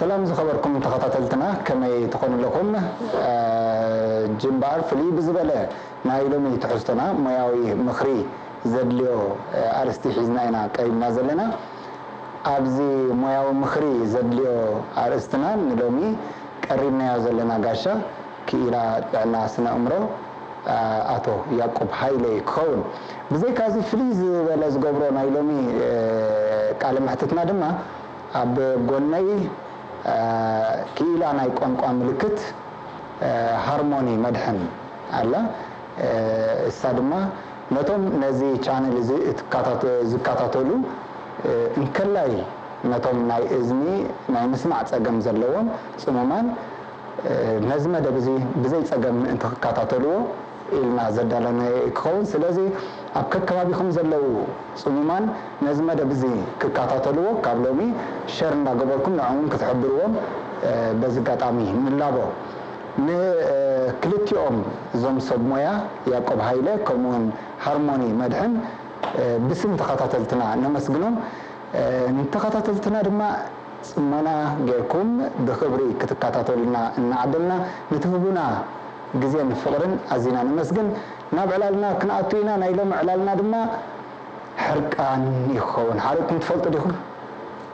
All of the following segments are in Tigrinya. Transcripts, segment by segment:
ሰላም ዝኸበርኩም ተኸታተልትና፣ ከመይ ትኾኑ ኣለኹም? እ፣ ጅምባር ፍልይ ብዝበለ ናይ ሎሚ ትሕዝቶና ሞያዊ ምኽሪ ዘድልዮ፣ እ፣ ኣርእስቲ ሒዝና ኢና ቀሪብና ዘለና። ኣብዚ ሞያዊ ምኽሪ ዘድልዮ ኣርእስትና ንሎሚ ቀሪብናዮ ዘለና ጋሻ ክኢላ ጥዕና ስነ ኣእምሮ፣ እ፣ ኣቶ ያዕቆብ ሃይለ ክኸውን። ብዘይካ እዚ ፍልይ ዝበለ ዝገብሮ ናይ ሎሚ፣ እ፣ ቃለ መሕትትና ድማ ኣብ ጎነይ፣ እ፣ ክኢላ ናይ ቋንቋ ምልክት፣ እ፣ ሃርሞኒ መድሕን ኣላ። እ፣ እሳ ድማ ነቶም ነዚ ቻነል እዚ እትካታተ-፣ ዝከታተሉ፣ እ፣ እንከላይ ነቶም ናይ እዝኒ ናይ ምስማዕ ጸገም ዘለዎም ጽሙማን፣ እ፣ ነዚ መደብ እዚ ብዘይ ጸገም ምእንቲ ክከታተልዎ ኢልና ዘዳለናዮ ክኸውን። ስለዚ ኣብ ከከባቢኹም ዘለዉ ጽሙማን ነዚ መደብ እዚ ክከታተልዎ ካብ ሎሚ ሸር እንዳገበርኩም ንዕኦም እውን ክትሕብርዎም፣ እ፣ በዚ ኣጋጣሚ ንላቦ። ን-፣ እ፣ ክልቲኦም እዞም ሰብ ሞያ ያዕቆብ ሃይለ ከምኡውን ሃርሞኒ መድሕን፣ እ፣ ብስም ተኸታተልትና ነመስግኖም። እ፣ ንተኸታተልትና ድማ ጽሞና ጌርኩም ብኽብሪ ክትከታተሉና እናዓደልና ንትህቡና ግዜን ፍቕርን ኣዚና ነመስግን። ናብ ዕላልና ክንኣቱ ኢና። ናይ ሎሚ ዕላልና ድማ ሕርቃን ይኸውን። ሓሪቕኩም ትፈልጡ ዲኹም?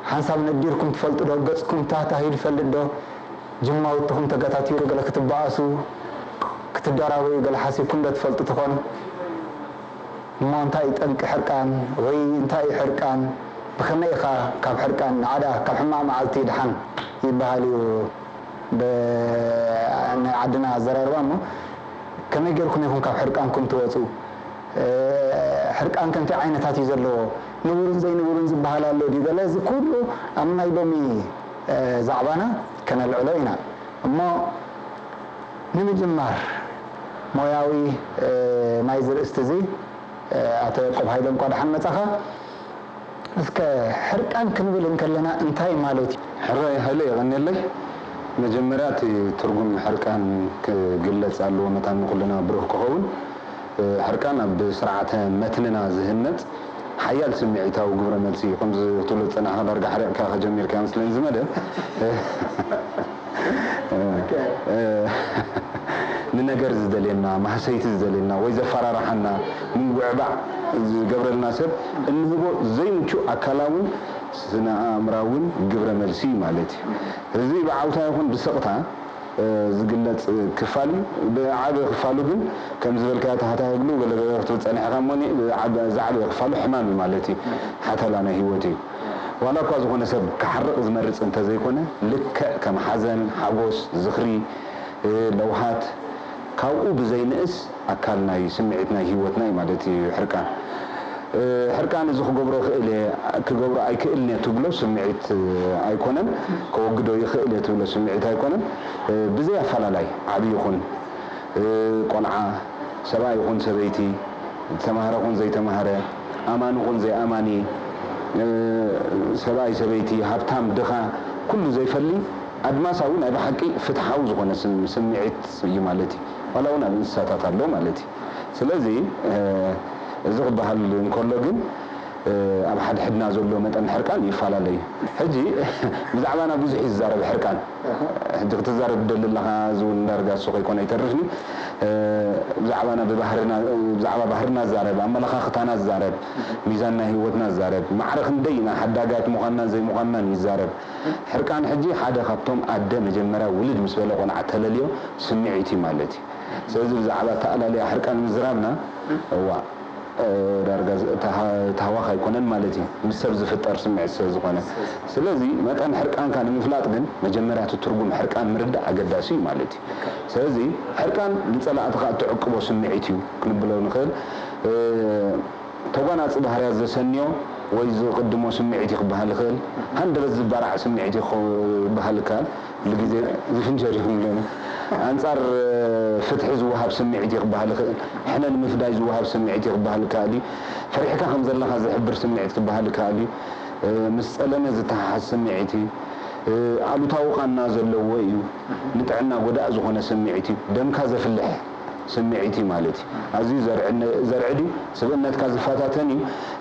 ሓንሳብ ነዲርኩም ትፈልጡ ዶ? ገጽኩም ታህታሂሉ ይፈልጥ ዶ? ጅማውትኹም ተገታቲሩ ገለ ክትበኣሱ፣ ክትደራበዩ ገለ ሓሲብኩም ዶ ትፈልጡ ትኾኑ? እሞ እንታይ እዩ ጠንቂ ሕርቃን? ወይ እንታይ እዩ ሕርቃን? ብኸመይ ኢኻ ካብ ሕርቃን ንዓዳ ካብ ሕማቕ መዓልቲ ድሓን ይበሃል እዩ ብ-፣ ናይ ዓድና ኣዘራርባ። እሞ ከመይ ጌርኩም ኢኹም ካብ ሕርቃንኩም ትወጹ? እ፣ ሕርቃን ከ እንታይ ዓይነታት እዩ ዘለዎ? ንቡርን ዘይንቡርን ዝበሃል ኣሎ ድዩ? ገለ እዚ ኩሉ ኣብ ናይ ሎሚ፣ እ፣ ዛዕባና ከነልዕሎ ኢና። እሞ ንምጅማር ሞያዊ፣ እ፣ ናይዚ ርእስቲ እዚ፣ እ፣ ኣቶ ያዕቆብ ሃይለ እንኳ ደሓን መጻኻ። እስከ ሕርቃን ክንብል እንከለና እንታይ ማለት እዩ? ሕራይ ሃይለ የቐንየለይ። መጀመርያ እቲ ትርጉም ሕርቃን ክግለጽ ኣለዎ መታን ንኹልና ብሩህ ክኸውን። እ፣ ሕርቃን ኣብ ስርዓተ መትንና ዝህነጽ ሓያል ስምዒታዊ ግብረ መልሲ እዩ። ከምዚ ክትብሎ ዝጸናሕካ ዳርጋ ሓሪቕካ ከጀሚርካ መስለኒ እዚ መደብ። እ፣ እ፣ ንነገር ዝደልየና፣ ማህሰይቲ ዝደልየና ወይ ዘፈራርሓና፣ ምንጉዕባዕ ዝገብረልና ሰብ እንህቦ ዘይምቹእ ኣካላውን ስነ ኣእምራውን ግብረ መልሲ ማለት እዩ። እዚ ብዓውታ ይኹን ብስቕታ፣ እ፣ ዝግለጽ ክፋል እዩ። ብዓቢ ክፋሉ ግን ከም ዝበልካዮ ተሃታህግሉ ገለ ገለ ክትብል ጸኒሕካ እሞ፣ ኒ-፣ ብዓቢ-፣ ዝዓበየ ክፋሉ ሕማም እዩ ማለት እዩ። ሓተላ ናይ ህይወት እዩ። ዋላ እኳ ዝኾነ ሰብ ክሓርቕ ዝመርጽ እንተዘይኮነ፣ ልክዕ ከም ሓዘን፣ ሓጎስ፣ ዝኽሪ፣ እ፣ ለውሃት፣ ካብኡ ብዘይንእስ ኣካል ናይ ስምዒት ናይ ህይወትና እዩ ማለት እዩ ሕርቃን። እ፣ ሕርቃን እዚ ክገብሮ ክእል እየ፣ ክገብሮ ኣይክእልን እየ ትብሎ ስምዒት፣ እ፣ ኣይኮነን። ከወግዶ ይኽእል እየ ትብሎ ስምዒት ኣይኮነን። እ፣ ብዘይ ኣፈላላይ ዓቢ ይኹን፣ እ፣ ቆልዓ፣ ሰብኣይ ይኹን ሰበይቲ፣ ዝተማህረ ይኹን ዘይተማህረ፣ ኣማኒ ይኹን ዘይኣማኒ፣ እ፣ ሰብኣይ ሰበይቲ፣ ሃብታም ድኻ፣ ኩሉ ዘይፈሊ ኣድማሳዊ ናይ ብሓቂ ፍትሓዊ ዝኾነ ስም-፣ ስምዒት እዩ ማለት እዩ። ዋላ እውን ኣብ እንስሳታት ኣሎ ማለት እዩ። ስለዚ፣ እ፣ እዚ ክበሃል እንከሎ ግን፣ እ፣ ኣብ ሓድሕድና ዘሎ መጠን ሕርቃን ይፈላለ እዩ። ሕጂ ብዛዕባና ብዙሕ እዩ ዝዛረብ ሕርቃን። ሕጂ ክትዛረብ ትደሊ ኣለኻ፣ እዚ እውን ዳርጋ እሱ ከይኮነ ኣይተርፍን እዩ። እ፣ ብዛዕባና ብባህርና፣ ብዛዕባ ባህርና ዝዛረብ፣ ኣመለኻኽታና ዝዛረብ፣ ሚዛን ናይ ህይወትና ዝዛረብ፣ ማዕረ ክንደይ ኢና ሓዳጋት ምዃንናን ዘይምዃንናን ይዛረብ። ሕርቃን ሕጂ ሓደ ካብቶም ኣደ መጀመርያ ውልድ ምስ በለ ቆልዓ ተለልዮ ስምዒት እዩ ማለት እዩ። ስለዚ ብዛዕባ ኣተኣላልያ ሕርቃን ምዝራብና፣ እዋ፣ እ፣ ዳርጋ ዝ-፣ ተሃ-፣ ተሃዋኽ ኣይኮነን ማለት እዩ፣ ምስ ሰብ ዝፍጠር ስምዒት ስለ ዝኾነ። ስለዚ መጠን ሕርቃንካ ንምፍላጥ ግን መጀመርያ እቲ ትርጉም ሕርቃን ምርዳእ ኣገዳሲ እዩ ማለት እዩ። ስለዚ ሕርቃን ንጸላእትኻ እትዕቅቦ ስምዒት እዩ ክንብሎ ንኽእል። እ፣ ተጓናጺ ባህርያት ዘሰንዮ ወይ ዝቕድሞ ስምዒት እዩ ክበሃል ይኽእል። ሃንደበት ዝበራዕ ስምዒት እዩ ክበሃል ይከኣል። ኩሉ ግዜ ዝፍንጀር እዩ ንብሎ። ኣንጻር ፍትሒ ዝወሃብ ስምዒት እዩ ክበሃል ይኽእል። ሕነ ንምፍዳይ ዝወሃብ ስምዒት እዩ ክበሃል ይከኣል እዩ። ፈሪሕካ ከም ዘለኻ ዝሕብር ስምዒት ክበሃል ይከኣል እዩ። ምስ ጸለመ ዝተሓሓዝ ስምዒት እዩ። ኣሉታዊ ቃና ዘለዎ እዩ። ንጥዕና ጎዳኢ ዝኾነ ስምዒት እዩ። ደምካ ዘፍልሕ ስምዒት እዩ ማለት እዩ። ኣዝዩ ዘርዕነ-፣ ዘርዕድ እዩ፣ ስብእነትካ ዝፈታተን እዩ፣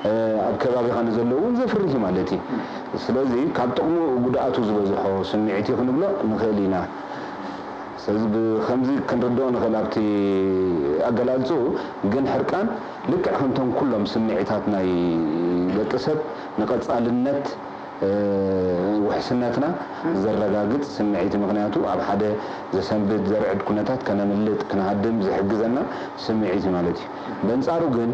እ፣ ኣብ ከባቢኻ ንዘለዉ እውን ዘፍርህ እዩ ማለት እዩ። ስለዚ ካብ ጥቕሙ ጉድኣቱ ዝበዝሖ ስምዒት እዩ ክንብሎ ንኽእል ኢና። ስለዚ ብኸምዚ ክንርድኦ ንኽእል ኣብቲ ኣገላልጽኡ። ግን ሕርቃን ልክዕ ከምቶም ኩሎም ስምዒታት ናይ ደቂ ሰብ ንቐጻልነት፣ እ፣ ውሕስነትና ዘረጋግጽ ስምዒት፣ ምኽንያቱ ኣብ ሓደ ዘሰንብድ ዘርዕድ ኩነታት ከነምልጥ ክንሃድም ዝሕግዘና ስምዒት እዩ ማለት እዩ። በንጻሩ ግን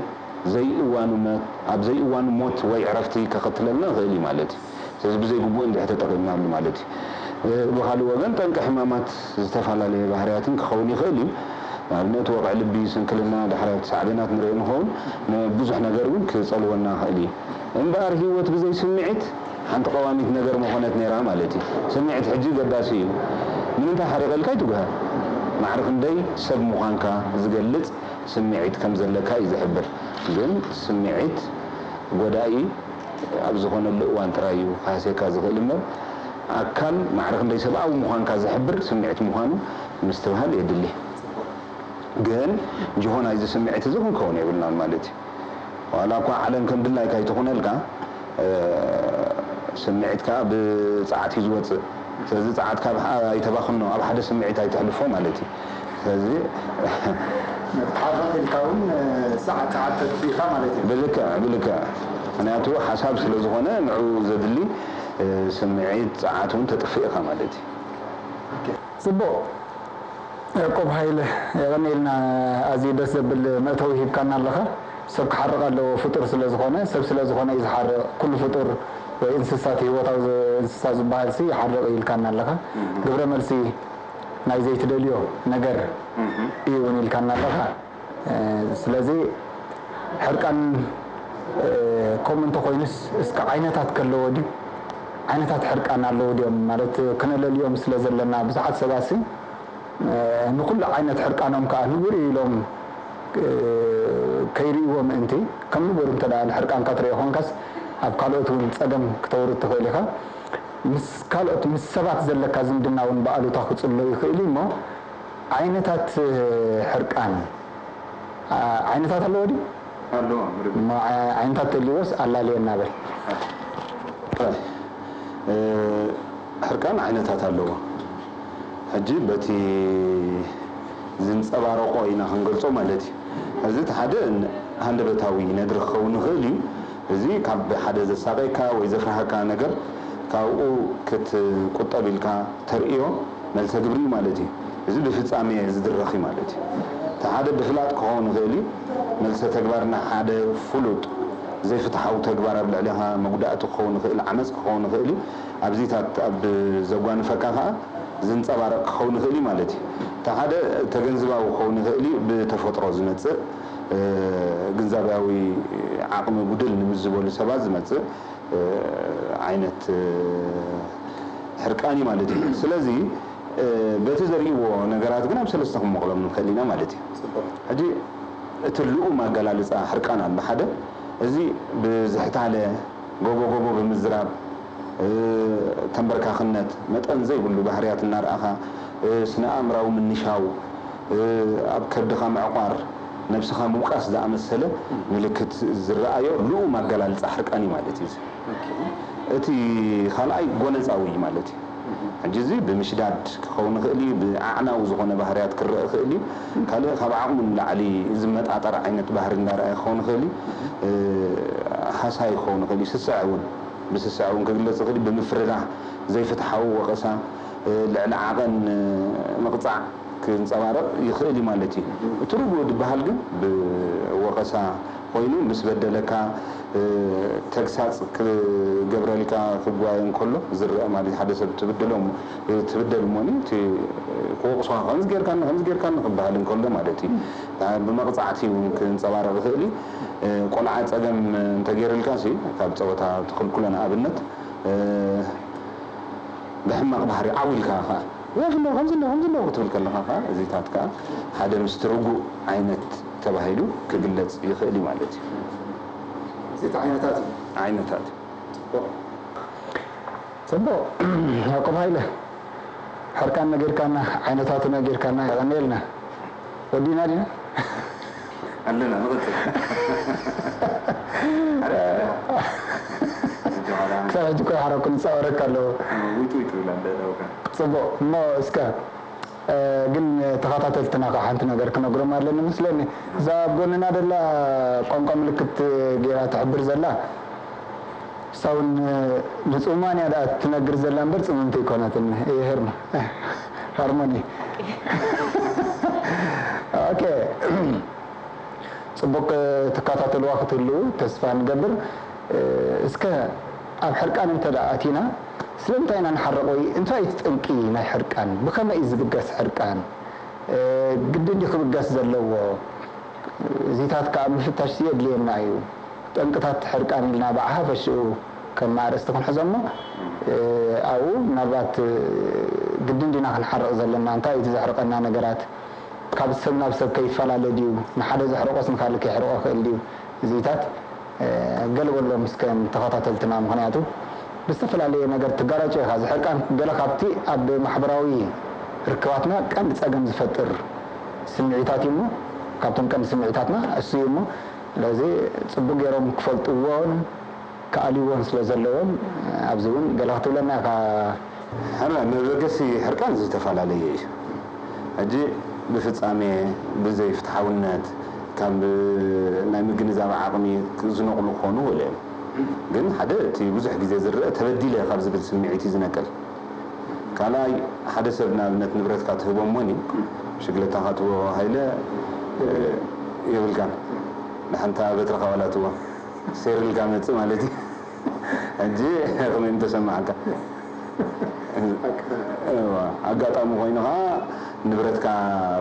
ዘይእዋኑ መ-፣ ኣብ ዘይእዋኑ ሞት ወይ ዕረፍቲ ከኸትለልና ይኽእል እዩ ማለት እዩ። ስለዚ ብዘይ ግቡእ እንድሕር ተጠቒምናሉ ማለት እዩ። እ፣ ብኻልእ ወገን ጠንቂ ሕማማት ዝተፈላለየ ባህርያትን ክኸውን ይኽእል እዩ። ንኣብነት ወቕዒ ልቢ፣ ስንክልና፣ ዳሕራይ ኣብቲ ሳዕቤናት ንሪኦ ንኸውን፣ ንብዙሕ ነገር እውን ክጸልወና ይኽእል እዩ። እምበኣር ህይወት ብዘይ ስምዒት ሓንቲ ቀዋሚት ነገር ምኾነት ነይራ ማለት እዩ። ስምዒት ሕጂ ገዳሲ እዩ። ንምንታይ ሓሪቐ ኢልካ ኣይትጉሃ። ማዕረ ክንደይ ሰብ ምዃንካ ዝገልጽ ስምዒት ከም ዘለካ እዩ ዝሕብር። ግን ስምዒት ጎዳኢ ኣብ ዝኾነሉ እዋን ጥራይ እዩ ክሃስየካ ዝኽእል እምበር፣ ኣካል ማዕረ ክንደይ ሰብኣዊ ምዃንካ ዝሕብር ስምዒት ምዃኑ ምስትብሃል የድሊ። ግን ጅሆ ናይዚ ስምዒት እዚ ክንከውን የብልናን ማለት እዩ። ዋላ እኳ ዓለም ከም ድላይካ ኣይትኹነልካ፣ እ፣ ስምዒት ከኣ ብጸዓት እዩ ዝወጽእ። ስለዚ ጸዓትካ ኣብ ሓ-፣ ኣይተባኽኖ፣ ኣብ ሓደ ስምዒት ኣይተሕልፎ ማለት እዩ። ስለዚ መትሓዚ ኢልካ እውን፣ እ፣ ጸዓት፣ ጸዓት ተጥፊእካ ማለት እዩ። ብልክዕ፣ ብልክዕ። ምኽንያቱ ሓሳብ ስለ ዝኾነ ንዕኡ ዘድሊ፣ እ፣ ስምዒት፣ ጸዓት እውን ተጥፍእኻ ማለት እዩ። ኦኬ። ጽቡቕ። ያዕቆብ ሃይለ፣ የቐንየልና፣ ኣዝዩ ደስ ዘብል መእተዊ ሂብካና ኣለኻ። ሰብ ክሓርቕ ኣለዎ፣ ፍጡር ስለ ዝኾነ፣ ሰብ ስለ ዝኾነ እዩ ዝሓርቕ። ኩሉ ፍጡር ወይ እንስሳት፣ ህይወታዊ ዝ-፣ እንስሳ ዝበሃል ሲ ይሓርቕ እዩ ኢልካና ኣለኻ። ግብረ መልሲ ናይ ዘይትደልዮ ነገር እዩ እውን ኢልካና ኣለኻ። እ፣ ስለዚ ሕርቃን፣ እ፣ ከምኡ እንተኾይኑስ እስከ ዓይነታት ከለዎ ድዩ? ዓይነታት ሕርቃን ኣለዎ ድዮም? ማለት ክነለልዮም ስለ ዘለና ብዙሓት ሰባትሲ፣ እ፣ ንኹሉ ዓይነት ሕርቃኖም ከኣ ንቡር እዩ ኢሎም፣ እ፣ ከይርእይዎ ምእንቲ፣ ከም ንቡር እንተ ደኣ ንሕርቃንካ ትርእዮ ኾንካስ ኣብ ካልኦት እውን ጸገም ክተውርድ ትኽእል ኢኻ። ምስ ካልኦት፣ ምስ ሰባት ዘለካ ዝምድና እውን ብኣሉታ ክጽሎ ይኽእል እዩ እሞ ዓይነታት ሕርቃን፣ ዓ-፣ ዓይነታት ኣለዎ ድዩ? ኣለዎ፣ ርግእ። እሞ ዓ-፣ ዓይነታት ተልዎስ ኣላለየና በል። እ፣ ሕርቃን ዓይነታት ኣለዎ። ሕጂ በቲ ዝንጸባረቖ ኢና ክንገልጾ ማለት እዩ። እዚ እቲ ሓደ ን-፣ ሃንደበታዊ ነድሪ ክኸውን ይኽእል እዩ። እዚ ካብ ሓደ ዘሳቐየካ ወይ ዘፍርሃካ ነገር ካብኡ ክትቁጠብ ኢልካ ተርእዮ መልሰ ግብሪ እዩ ማለት እዩ። እዚ ብፍጻሜ ዝድረኽ እዩ ማለት እዩ። እቲ ሓደ ብፍላጥ ክኸውን ይኽእል እዩ። መልሰ ተግባር ናይ ሓደ ፍሉጥ ዘይፍትሓዊ ተግባር ኣብ ልዕሌኻ መጉዳእቲ ክኸውን ይኽእል፣ ዓመጽ ክኸውን ይኽእል እዩ። ኣብዚታት ኣብ ዘጓንፈካ ከኣ ዝንጸባረቕ ክኸውን ይኽእል እዩ ማለት እዩ። እቲ ሓደ ተገንዝባዊ ክኸውን ይኽእል እዩ፣ ብተፈጥሮ ዝመጽእ፣ እ፣ ግንዛቤያዊ ዓቕሚ ጉድል ንብዝበሉ ሰባት ዝመጽእ፣ እ፣ ዓይነት፣ እ፣ ሕርቃን እዩ ማለት እዩ። ስለዚ፣ እ፣ በቲ ዘርእይዎ ነገራት ግን ኣብ ሰለስተ ክንመቕሎም ንኽእል ኢና ማለት እዩ። ጽቡቕ። ሕጂ እቲ ልኡም ኣገላልጻ ሕርቃን ኣሎ ሓደ። እዚ ብዝሕታለ፣ ጎቦ ጎቦ ብምዝራብ፣ እ፣ ተንበርካኽነት፣ መጠን ዘይብሉ ባህርያት እናርኣኻ፣ እ፣ ስነ ኣእምራዊ ምንሻው፣ እ፣ ኣብ ከብድኻ ምዕቋር፣ ነብስኻ ምውቃስ ዝኣመሰለ ምልክት ዝረኣዮ ልኡም ኣገላልጻ ሕርቃን እዩ ማለት እዩ። ኦኬ። እቲ ካልኣይ ጎነጻዊ እዩ ማለት እዩ። ሕጂ እዚ ብምሽዳድ ክኸውን ይኽእል እዩ፣ ብኣዕናዊ ዝኾነ ባህርያት ክረአ ይኽእል እዩ። ካልእ ካብ ዓቕሙ ንላዕሊ ዝመጣጠር ዓይነት ባህሪ እንዳረኣየ ክኸውን ይኽእል እዩ። እ፣ ሃሳይ ክኸውን ይኽእል እዩ። ስስዐ እውን፣ ብስስዐ እውን ክግለጽ ይኽእል እዩ። ብምፍርራህ፣ ዘይፍትሓዊ ወቐሳ፣ እ፣ ልዕሊ ዓቐን፣ እ፣ ምቕጻዕ፣ ክንጸባረቕ ይኽእል እዩ ማለት እዩ። እቲ ርጉእ ዝበሃል ግን ብወቐሳ ኮይኑ ምስ በደለካ፣ እ፣ ተግሳጽ ክገብረልካ ክጓየ እንከሎ ዝረአ ማለት እዩ። ሓደ ሰብ ትብድሎ እሞ፣ እ፣ ትብደል እሞኒ እቲ ክወቕሶ ከምዚ ጌርካኒ፣ ከምዚ ጌርካኒ ክበሃል እንከሎ ማለት እዩ። ብመቕጻዕቲ እውን ክንጸባረቕ ይኽእል እዩ። እ፣ ቆልዓ ጸገም እንተገይርልካ ሲ ካብ ጸወታ ትኽልክሎ ንኣብነት፣ እ፣ ብሕማቕ ባህሪ ዓው ኢልካ ኸዓ፣ "ወፍ እንዶ ከምዚ እንዶ ከምዚ እንዶ" ክትብል ከለኻ ኸዓ፣ እዚታት ከኣ ሓደ ምስቲ ርጉእ ዓይነት ተባሂሉ ክግለጽ ይኽእል እዩ ማለት እዩ። እዚት ዓይነታት እዩ። ዓይነታት እዩ። ጽቡቕ። ጽቡቕ። ያዕቆብ ሃይለ፣ ሕርቃን ነጊርካና፣ ዓይነታቱ ነጊርካና፣ የቐንየልና። ወዲና ዲና ኣለና ንቐጽል። ክሳብ ሕጂ እኮ ይሓረኩ ንጻወረካ ኣለዎ። ውጭ ውጭ ይብላ እንደ ዳውካ። ጽቡቕ እሞ እስከ ግን ተኸታተልትና ከዓ ሓንቲ ነገር ክነግሮም ኣለኒ መስለኒ። እዛ ኣብ ጎንና ደላ ቋንቋ ምልክት ገይራ ትሕብር ዘላ እሳ እውን ንጽማንያ ደኣ ትነግር ዘላ እምበር ጽምምቲ ኣይኮነትን። እየ ሄርሞ ሃርሞኒ። ኦኬ፣ ጽቡቕ ትከታተልዋ ክትህልዉ ተስፋ ንገብር። እስከ ኣብ ሕርቃን እንተ ደኣ ኣቲና ስለምንታይ ኢና ንሓርቕ ወይ እንታይ እቲ ጠንቂ ናይ ሕርቃን? ብኸመይ እዩ ዝብገስ ሕርቃን? ግድን ድዩ ክብገስ ዘለዎ? እዚታት ከኣ ምፍታሽ የድልየና እዩ። ጠንቅታት ሕርቃን ኢልና ብዓሃፈሽኡ ከም ኣርእስቲ ክንሕዞ እሞ ኣብኡ ምናልባት ግድን ዲና ክንሓርቕ ዘለና እንታይ እቲ ዘሕርቐና ነገራት ካብ ሰብ ናብ ሰብ ከይፈላለ ድዩ ንሓደ ዘሕርቆስ ንካልእ ከይሕርቆ ክእል ድዩ እዚታት ገለ በሎም እስከ ተኸታተልትና ምክንያቱ ብዝተፈላለየ ነገር ትጋራጮ ኢኻ ዝሕርቃን ገለ ካብቲ ኣብ ማሕበራዊ ርክባትና ቀንዲ ጸገም ዝፈጥር ስምዒታት እዩ እሞ ካብቶም ቀንዲ ስምዒታትና እሱ እዩ እሞ ስለዚ ጽቡቅ ገይሮም ክፈልጥዎን ክኣልይዎን ስለ ዘለዎም ኣብዚ እውን ገለ ክትብለና ኢኻ። ሕረ መበገሲ ሕርቃን ዝተፈላለየ እዩ። ሕጂ ብፍጻሜ ብዘይፍትሓውነት ካብ ናይ ምግንዛብ ዓቕሚ ዝነቕሉ ክኾኑ ይኽእሉ እዮም። ግን ሓደ እቲ ብዙሕ ግዜ ዝረአ ተበዲለ ካብ ዝብል ስምዒት እዩ ዝነቅል። ካልኣይ ሓደ ሰብ ንኣብነት ንብረትካ ትህቦ እሞኒ ሽግለታኻ ትቦ ሃይለ የብልካን ንሓንታ በትርኻ ዋላ ትቦ ሴር ኢልካ መጽእ ማለት እዩ። ሕጂ ከመይ ምተሰማዓካ? ኣጋጣሚ ኮይኑ ከዓ ንብረትካ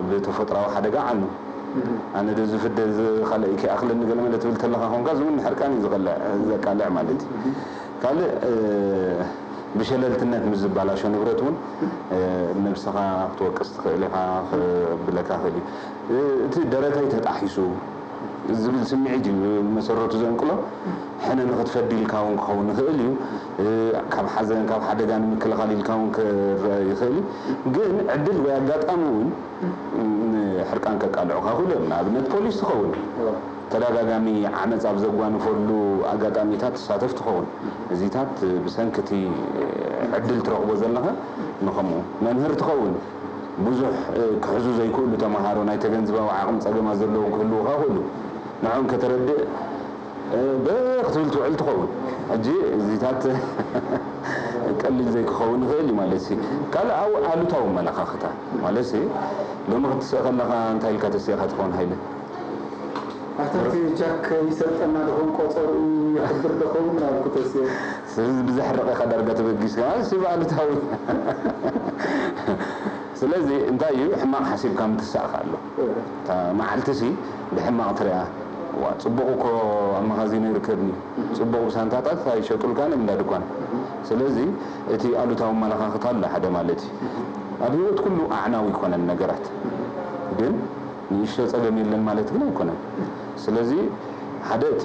ብተፈጥራዊ ሓደጋ ዓኑ ኣነ ዶ ዝፍደ ካልእ ከይኣኽለኒ ገለ መለ ትብል ተለካ ኮንካ ዝውን ሕርቃን እዩ ዝቐልዕ ዘቃልዕ ማለት እዩ። ካልእ ብሸለልትነት ምስ ዝባላሾ ንብረት እውን ነብስኻ ክትወቅስ ትኽእል ኢኻ ክብለካ ክእል እዩ። እቲ ደረተይ ተጣሒሱ ዝብል ስምዒት እዩ መሰረቱ ዘንቅሎ። ሕነ ንክትፈዲ ኢልካ እውን ክኸውን ይኽእል እዩ። ካብ ሓዘን ካብ ሓደጋ ንምክልኻል ኢልካ እውን ክረአ ይኽእል እዩ። ግን ዕድል ወይ ኣጋጣሚ እውን ሕርቃን ከቃልዑካ ክእሉ እዮም። ንኣብነት ፖሊስ ትኸውን፣ ተደጋጋሚ ዓመፅ ኣብ ዘጓንፈሉ ኣጋጣሚታት ትሳተፍ ትኸውን። እዚታት ብሰንኪ እቲ ዕድል ትረኽቦ ዘለኻ ንኸምኡ መምህር ትኸውን። ብዙሕ ክሕዙ ዘይክእሉ ተምሃሮ ናይ ተገንዝባዊ ዓቕሚ ጸገማት ዘለዎም ክህልዉኻ ይኽእሉ። ንዕኦም ከተረድእ በ ክትብል ትውዕል ትኸውን። ሕጂ እዚታት ቀሊል ዘይክኸውን ይኽእል እዩ ማለት ሲ ካልእ ኣው ኣሉታዊ ኣመለኻኽታ ማለት ሲ ሎሚ ክትስእ ከለኻ እንታይ ኢልካ ተሲእኻ ትኸውን ሃይለ? ኣታ እቲ ጃክ ይሰልጠና ድኾን ቆጸርኡ የኽብር ድኸውን ናብኩ ተስየ። ስለዚ ብዘሕርቐካ ዳርጋ ተበጊስካ ማለት ሲ ብኣሉታዊ ስለዚ እንታይ እዩ ሕማቕ ሓሲብካ ምትሳእካ ኣሎ እታ መዓልቲ ሲ ብሕማቕ ትሪኣ ዋ ጽቡቕ እኮ ኣብ መኻዚኖ ይርከብኒ ጽቡቕ ብሳንታታት ኣይሸጡልካን እዮም እንዳ ድኳን ስለዚ እቲ ኣሉታዊ ኣመለኻኽታ ኣሎ ሓደ ማለት እዩ ኣብ ህይወት ኩሉ ኣዕናዊ ይኮነን ነገራት ግን ንእሽቶ ጸገም የለን ማለት ግን ኣይኮነን። ስለዚ ሓደ እቲ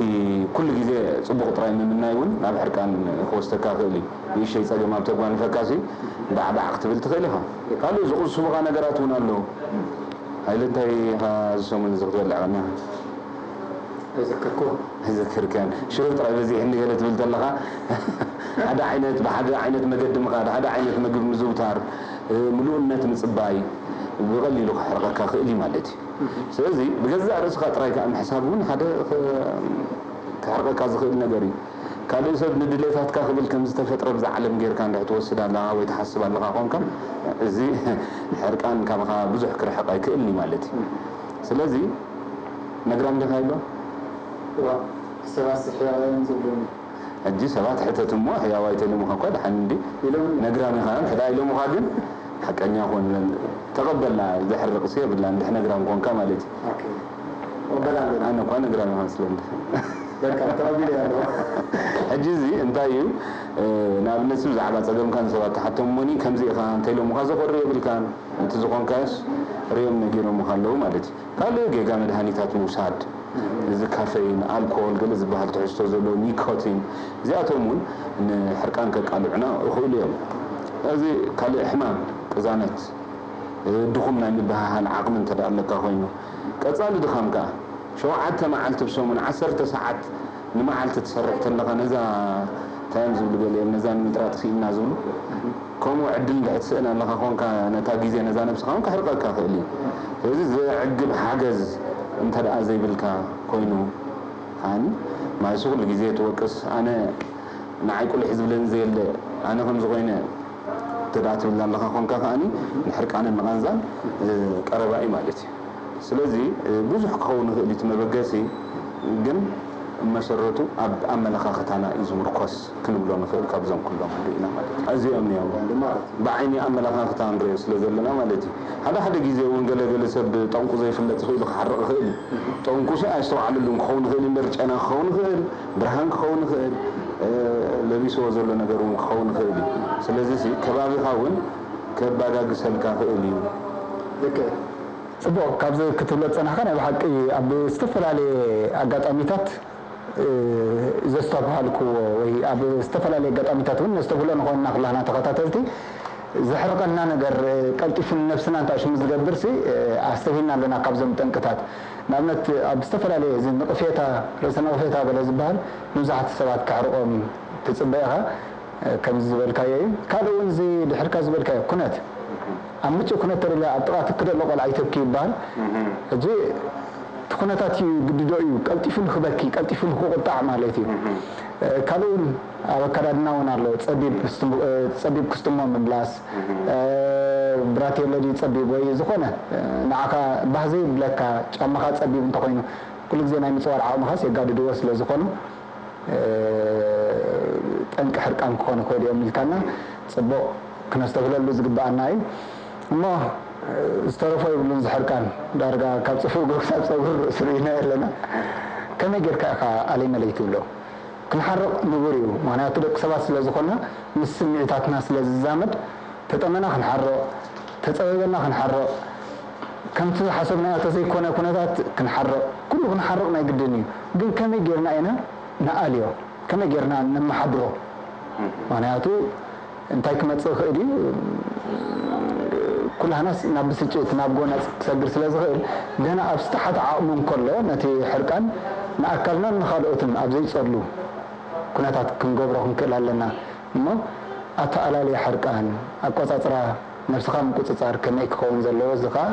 ኩሉ ግዜ ጽቡቕ ጥራይ ምምናይ እውን ናብ ሕርቃን ክወስደካ ይኽእል እዩ። ንእሽተይ ጸገም ኣብ ተጓንፈካ ሲ ባዕባዕ ክትብል ትኽእል ኢኻ። ካልእ ዝቕስቡኻ ነገራት እውን ኣለዉ። ሃይለ እንታይ ኢኻ እዚ ሰሙን እዚ ክትበልዕ ቀኒኻ? ኣይዘክርኩ። ኣይዘክርካን። ሽሮ ጥራይ በዚሕኒ ገለ ትብል ተለኻ ሓደ ዓይነት ብሓደ ዓይነት መገዲ ምኻድ፣ ሓደ ዓይነት ምግቢ ምዝውታር፣ ምሉእነት ምጽባይ ብቐሊሉ ክሕርቐካ ክእል እዩ ማለት እዩ። ስለዚ ብገዛእ ርእስኻ ጥራይ ከኣ ምሕሳብ እውን ሓደ ክሕርቐካ ዝኽእል ነገር እዩ። ካልእ ሰብ ንድሌታትካ ክብል ከም ዝተፈጥረ ብዛ ዓለም ጌርካ እንድሕር ትወስድ ኣለኻ ወይ ትሓስብ ኣለኻ ኮንካ እዚ ሕርቃን ካባኻ ብዙሕ ክርሕቕ ኣይክእልን እዩ ማለት እዩ። ስለዚ ነግራም ዲኻ ኢሎ? እዋ፣ ሰባት ሕያዋይ እዮም ዝብሉኒ። ሕጂ ሰባት ሕተት እሞ ሕያዋይ ተልሙኻ እኳ ደሓን እንዲ ኢሎም ነግራም ኢኻ እንተ ደኣ ኢሎምኻ ግን ሓቀኛ ኮን በል ተቐበላ ዘሕርቕሲ የብላን ድሕ ነግራም ኮንካ ማለት እዩ። ኦኬ። እቐበል ኣለኹ። ኣነ እኳ ነግራም ኢኻ መስለኒ። በቃ ተቐቢለ ኣለኹ። ሕጂ እዚ እንታይ እዩ ንኣብነት ብዛዕባ ጸገምካ ንሰባት ትሓቶሞኒ ከምዚ ኢኻ እንተ ኢሎምኻ ዘኾሪ የብልካን እቲ ዝኾንካዮስ ርእዮም ነጊሮምኻ ኣለዉ ማለት እዩ። ካልእ ጌጋ መድሃኒታት ምውሳድ፣ እዚ ካፈይን፣ ኣልኮል፣ ገለ ዝበሃል ትሕዝቶ ዘለዎ ኒኮቲን፣ እዚኣቶም እውን ንሕርቃን ከቃልዑና ይኽእሉ እዮም። እዚ ካልእ ሕማም ቅዛነት፣ ድኹም ናይ ምብህሃል ዓቕሚ እንተ ደኣ ኣለካ ኮይኑ፣ ቀጻሊ ድኻም ከኣ ሸውዓተ መዓልቲ ብሰሙን ዓሰርተ ሰዓት ንመዓልቲ ትሰርሕ ተለኻ፣ ነዛ እንታይ እዮም ዝብሉ ገሊኦም፣ ነዛ ንምጥራጥ ስኢንና ዝብሉ፣ ከምኡ ዕድል እንድሕር ትስእን ኣለኻ ኮንካ፣ ነታ ግዜ ነዛ ነብስኻ እውን ከሕርቐካ ይኽእል እዩ። ስለዚ ዘዕግብ ሓገዝ እንተ ደኣ ዘይብልካ ኮይኑ፣ ከዓኒ ማይሱ ኩሉ ግዜ ትወቅስ፣ ኣነ ንዓይ ቁሊሕ ዝብለኒ ዘየለ፣ ኣነ ከምዚ ኮይነ፣ እንተ ደኣ ትብል ኣለኻ ኮንካ ከኣኒ ንሕርቃንን ንቓንዛን፣ እ፣ ቀረባ እዩ ማለት እዩ። ስለዚ፣ እ፣ ብዙሕ ክኸውን ይኽእል እዩ እቲ መበገሲ፣ ግን መሰረቱ ኣብ ኣመለኻኽታና እዩ ዝምርኮስ ክንብሎ ንኽእል ካብዞም ኩሎም ርኢና ማለት እዩ። እዚኦም እዮም ብዓይኒ ኣመለኻኽታ ንሪኦ ስለ ዘለና ማለት እዩ። ሓደ ሓደ ግዜ እውን ገለ ገለ ሰብ ጠንቁ ዘይፍለጥ ይኽእሉ ክሓርቕ ይኽእል እዩ። ጠንቁ ሲ ኣይስተውዓለሉን ክኸውን ይኽእል እምበር ጨና ክኸውን ይኽእል፣ ብርሃን ክኸውን ይኽእል፣ እ፣ ለቢስዎ ዘሎ ነገር እውን ክኸውን ይኽእል እዩ። ስለዚ ሲ ከባቢኻ እውን ከባጋግሰልካ ይኽእል እዩ። ልክዕ። ጽቡቕ፣ ካብዚ ክትብሎ ዝጸናሕካ ናይ ብሓቂ ኣብ ዝተፈላለየ ኣጋጣሚታት፣ እ፣ ዘስተብሃልክዎ ወይ ኣብ ዝተፈላለየ ኣጋጣሚታት እውን ነስተብህሎ ንኾንና ኩላህና ተኸታተልቲ፣ ዘሕርቐና ነገር፣ እ፣ ቀልጢፉ ንነብስና እንታይ ሽሙ ዝገብር ሲ፣ እ፣ ኣስተብሂልና ኣለና ካብዞም ጠንቅታት። ንኣብነት ኣብ ዝተፈላለየ እዚ ንቕፌታ፣ ርእሰ ነቕፌታ ገለ ዝበሃል ንብዙሓት ሰባት ከሕርቖም ትጽበ ኢኻ። ከምዚ ዝበልካዮ እዩ። ካልእ እውን እዚ ድሕርካ ዝበልካዮ ኩነት ኣብ ምቹእ ኩነት ተደልያ ኣብ ጥቓ ትኪ ዘሎ ቆልዓ ይተኪ ይበሃል። ሕጂ እቲ ኩነታት እዩ ግድዶ እዩ ቀልጢፉ ንክበኪ ቀልጢፉ ንክቁጣዕ ማለት እዩ። ካልእ እውን ኣብ ኣከዳድና እውን ኣሎ። ጸቢብ ክስትሞ ምምላስ፣ ብራቴሎ ድዩ ጸቢብ ወይ ዝኾነ ንዓኻ ባህ ዘይብለካ ጫማኻ ጸቢብ እንተኾይኑ ኩሉ ግዜ ናይ ምጽዋር ዓቕምኻስ የጋድድዎ ስለ ዝኾኑ ጠንቂ ሕርቃን ክኾኑ ይኽእሉ እዮም ኢልካና ጽቡቕ ክነስተብህለሉ ዝግብኣና እዩ። እሞ ዝተረፎ የብሉን ዝሕርቃን ዳርጋ ካብ ጽፍር እግሩ ክሳብ ጸጉሪ ርእሱ ርኢና ኣለና። ከመይ ጌርካ ኢኻ ኣለይ መለይ ትብሎ? ክንሓርቕ ንቡር እዩ። ምኽንያቱ ደቂ ሰባት ስለ ዝኾንና ምስ ስምዒታትና ስለ ዝዛመድ ተጠመና ክንሓርቕ፣ ተጸበበና ክንሓርቕ፣ ከምቲ ዝሓሰብናዮ ተዘይኮነ ኩነታት ክንሓርቕ፣ ኩሉ ክንሓርቕ ናይ ግድን እዩ። ግን ከመይ ጌርና ኢና ንኣልዮ? ከመይ ጌርና ነመሓድሮ? ምኽንያቱ እንታይ ክመጽእ ይኽእል እዩ? ኩላህናስ ናብ ብስጭት፣ ናብ ጎነጽ ክሰግር ስለ ዝኽእል፣ ገና ኣብ ዝተሓተ ዓቕሙ እንከሎ ነቲ ሕርቃን ንኣካልናን ንኻልኦትን ኣብ ዘይጸሉ ኩነታት ክንገብሮ ክንክእል ኣለና። እሞ ኣተኣላልያ ሕርቃን፣ ኣቆጻጽራ ነብስኻ ምቁጽጻር ከመይ ክኸውን ዘለዎ እዚ ኸኣ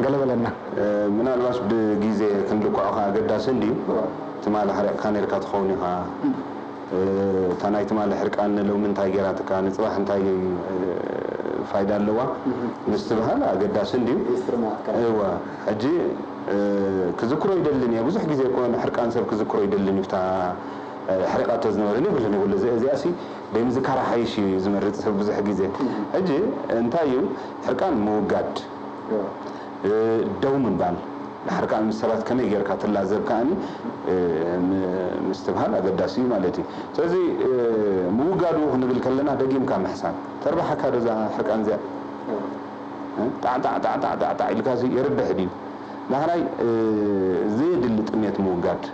ገለ በለና። ምናልባሽ ብግዜ ክንልክዖ ከኣ ኣገዳሲ እንድዩ። ትማሊ ሓሪቕካ ነርካ ትኸውን ኢኻ። እታ ናይ ትማሊ ሕርቃን ንሎሚ እንታይ ገይራትካ፣ ንጽባሕ እንታይ ፋይዳ ኣለዋ ምስትብሃል ኣገዳሲ እንድዩ። እወ፣ ሕጂ ክዝክሮ ይደልን እየ። ብዙሕ ግዜ እኮ ንሕርቃን ሰብ ክዝክሮ ይደልን እዩ። እታ ኣሕሪቓቶ ዝነበረ ነዊሕ ይኹን እዚ እዚኣሲ ደይ ምዝካራ ሓይሽ እዩ ዝመርጽ ሰብ ብዙሕ ግዜ። ሕጂ እንታይ እዩ ሕርቃን ምውጋድ፣ ደው ምባል፣ ሕርቃን ምስ ሰባት ከመይ ጌርካ ትላዘብ ከኣኒ ምስትብሃል ኣገዳሲ እዩ ማለት እዩ። ስለዚ ምውጋዱ ክንብል ከለና ደጊምካ ምሕሳብ፣ ተርባሓካ ዶ እዛ ሕርቃን እዚኣ? ጣዕጣዕጣዕጣዕጣዕ ኢልካ የርብሕ ድዩ? ዳሕራይ ዘየድሊ ጥሜት ምውጋድ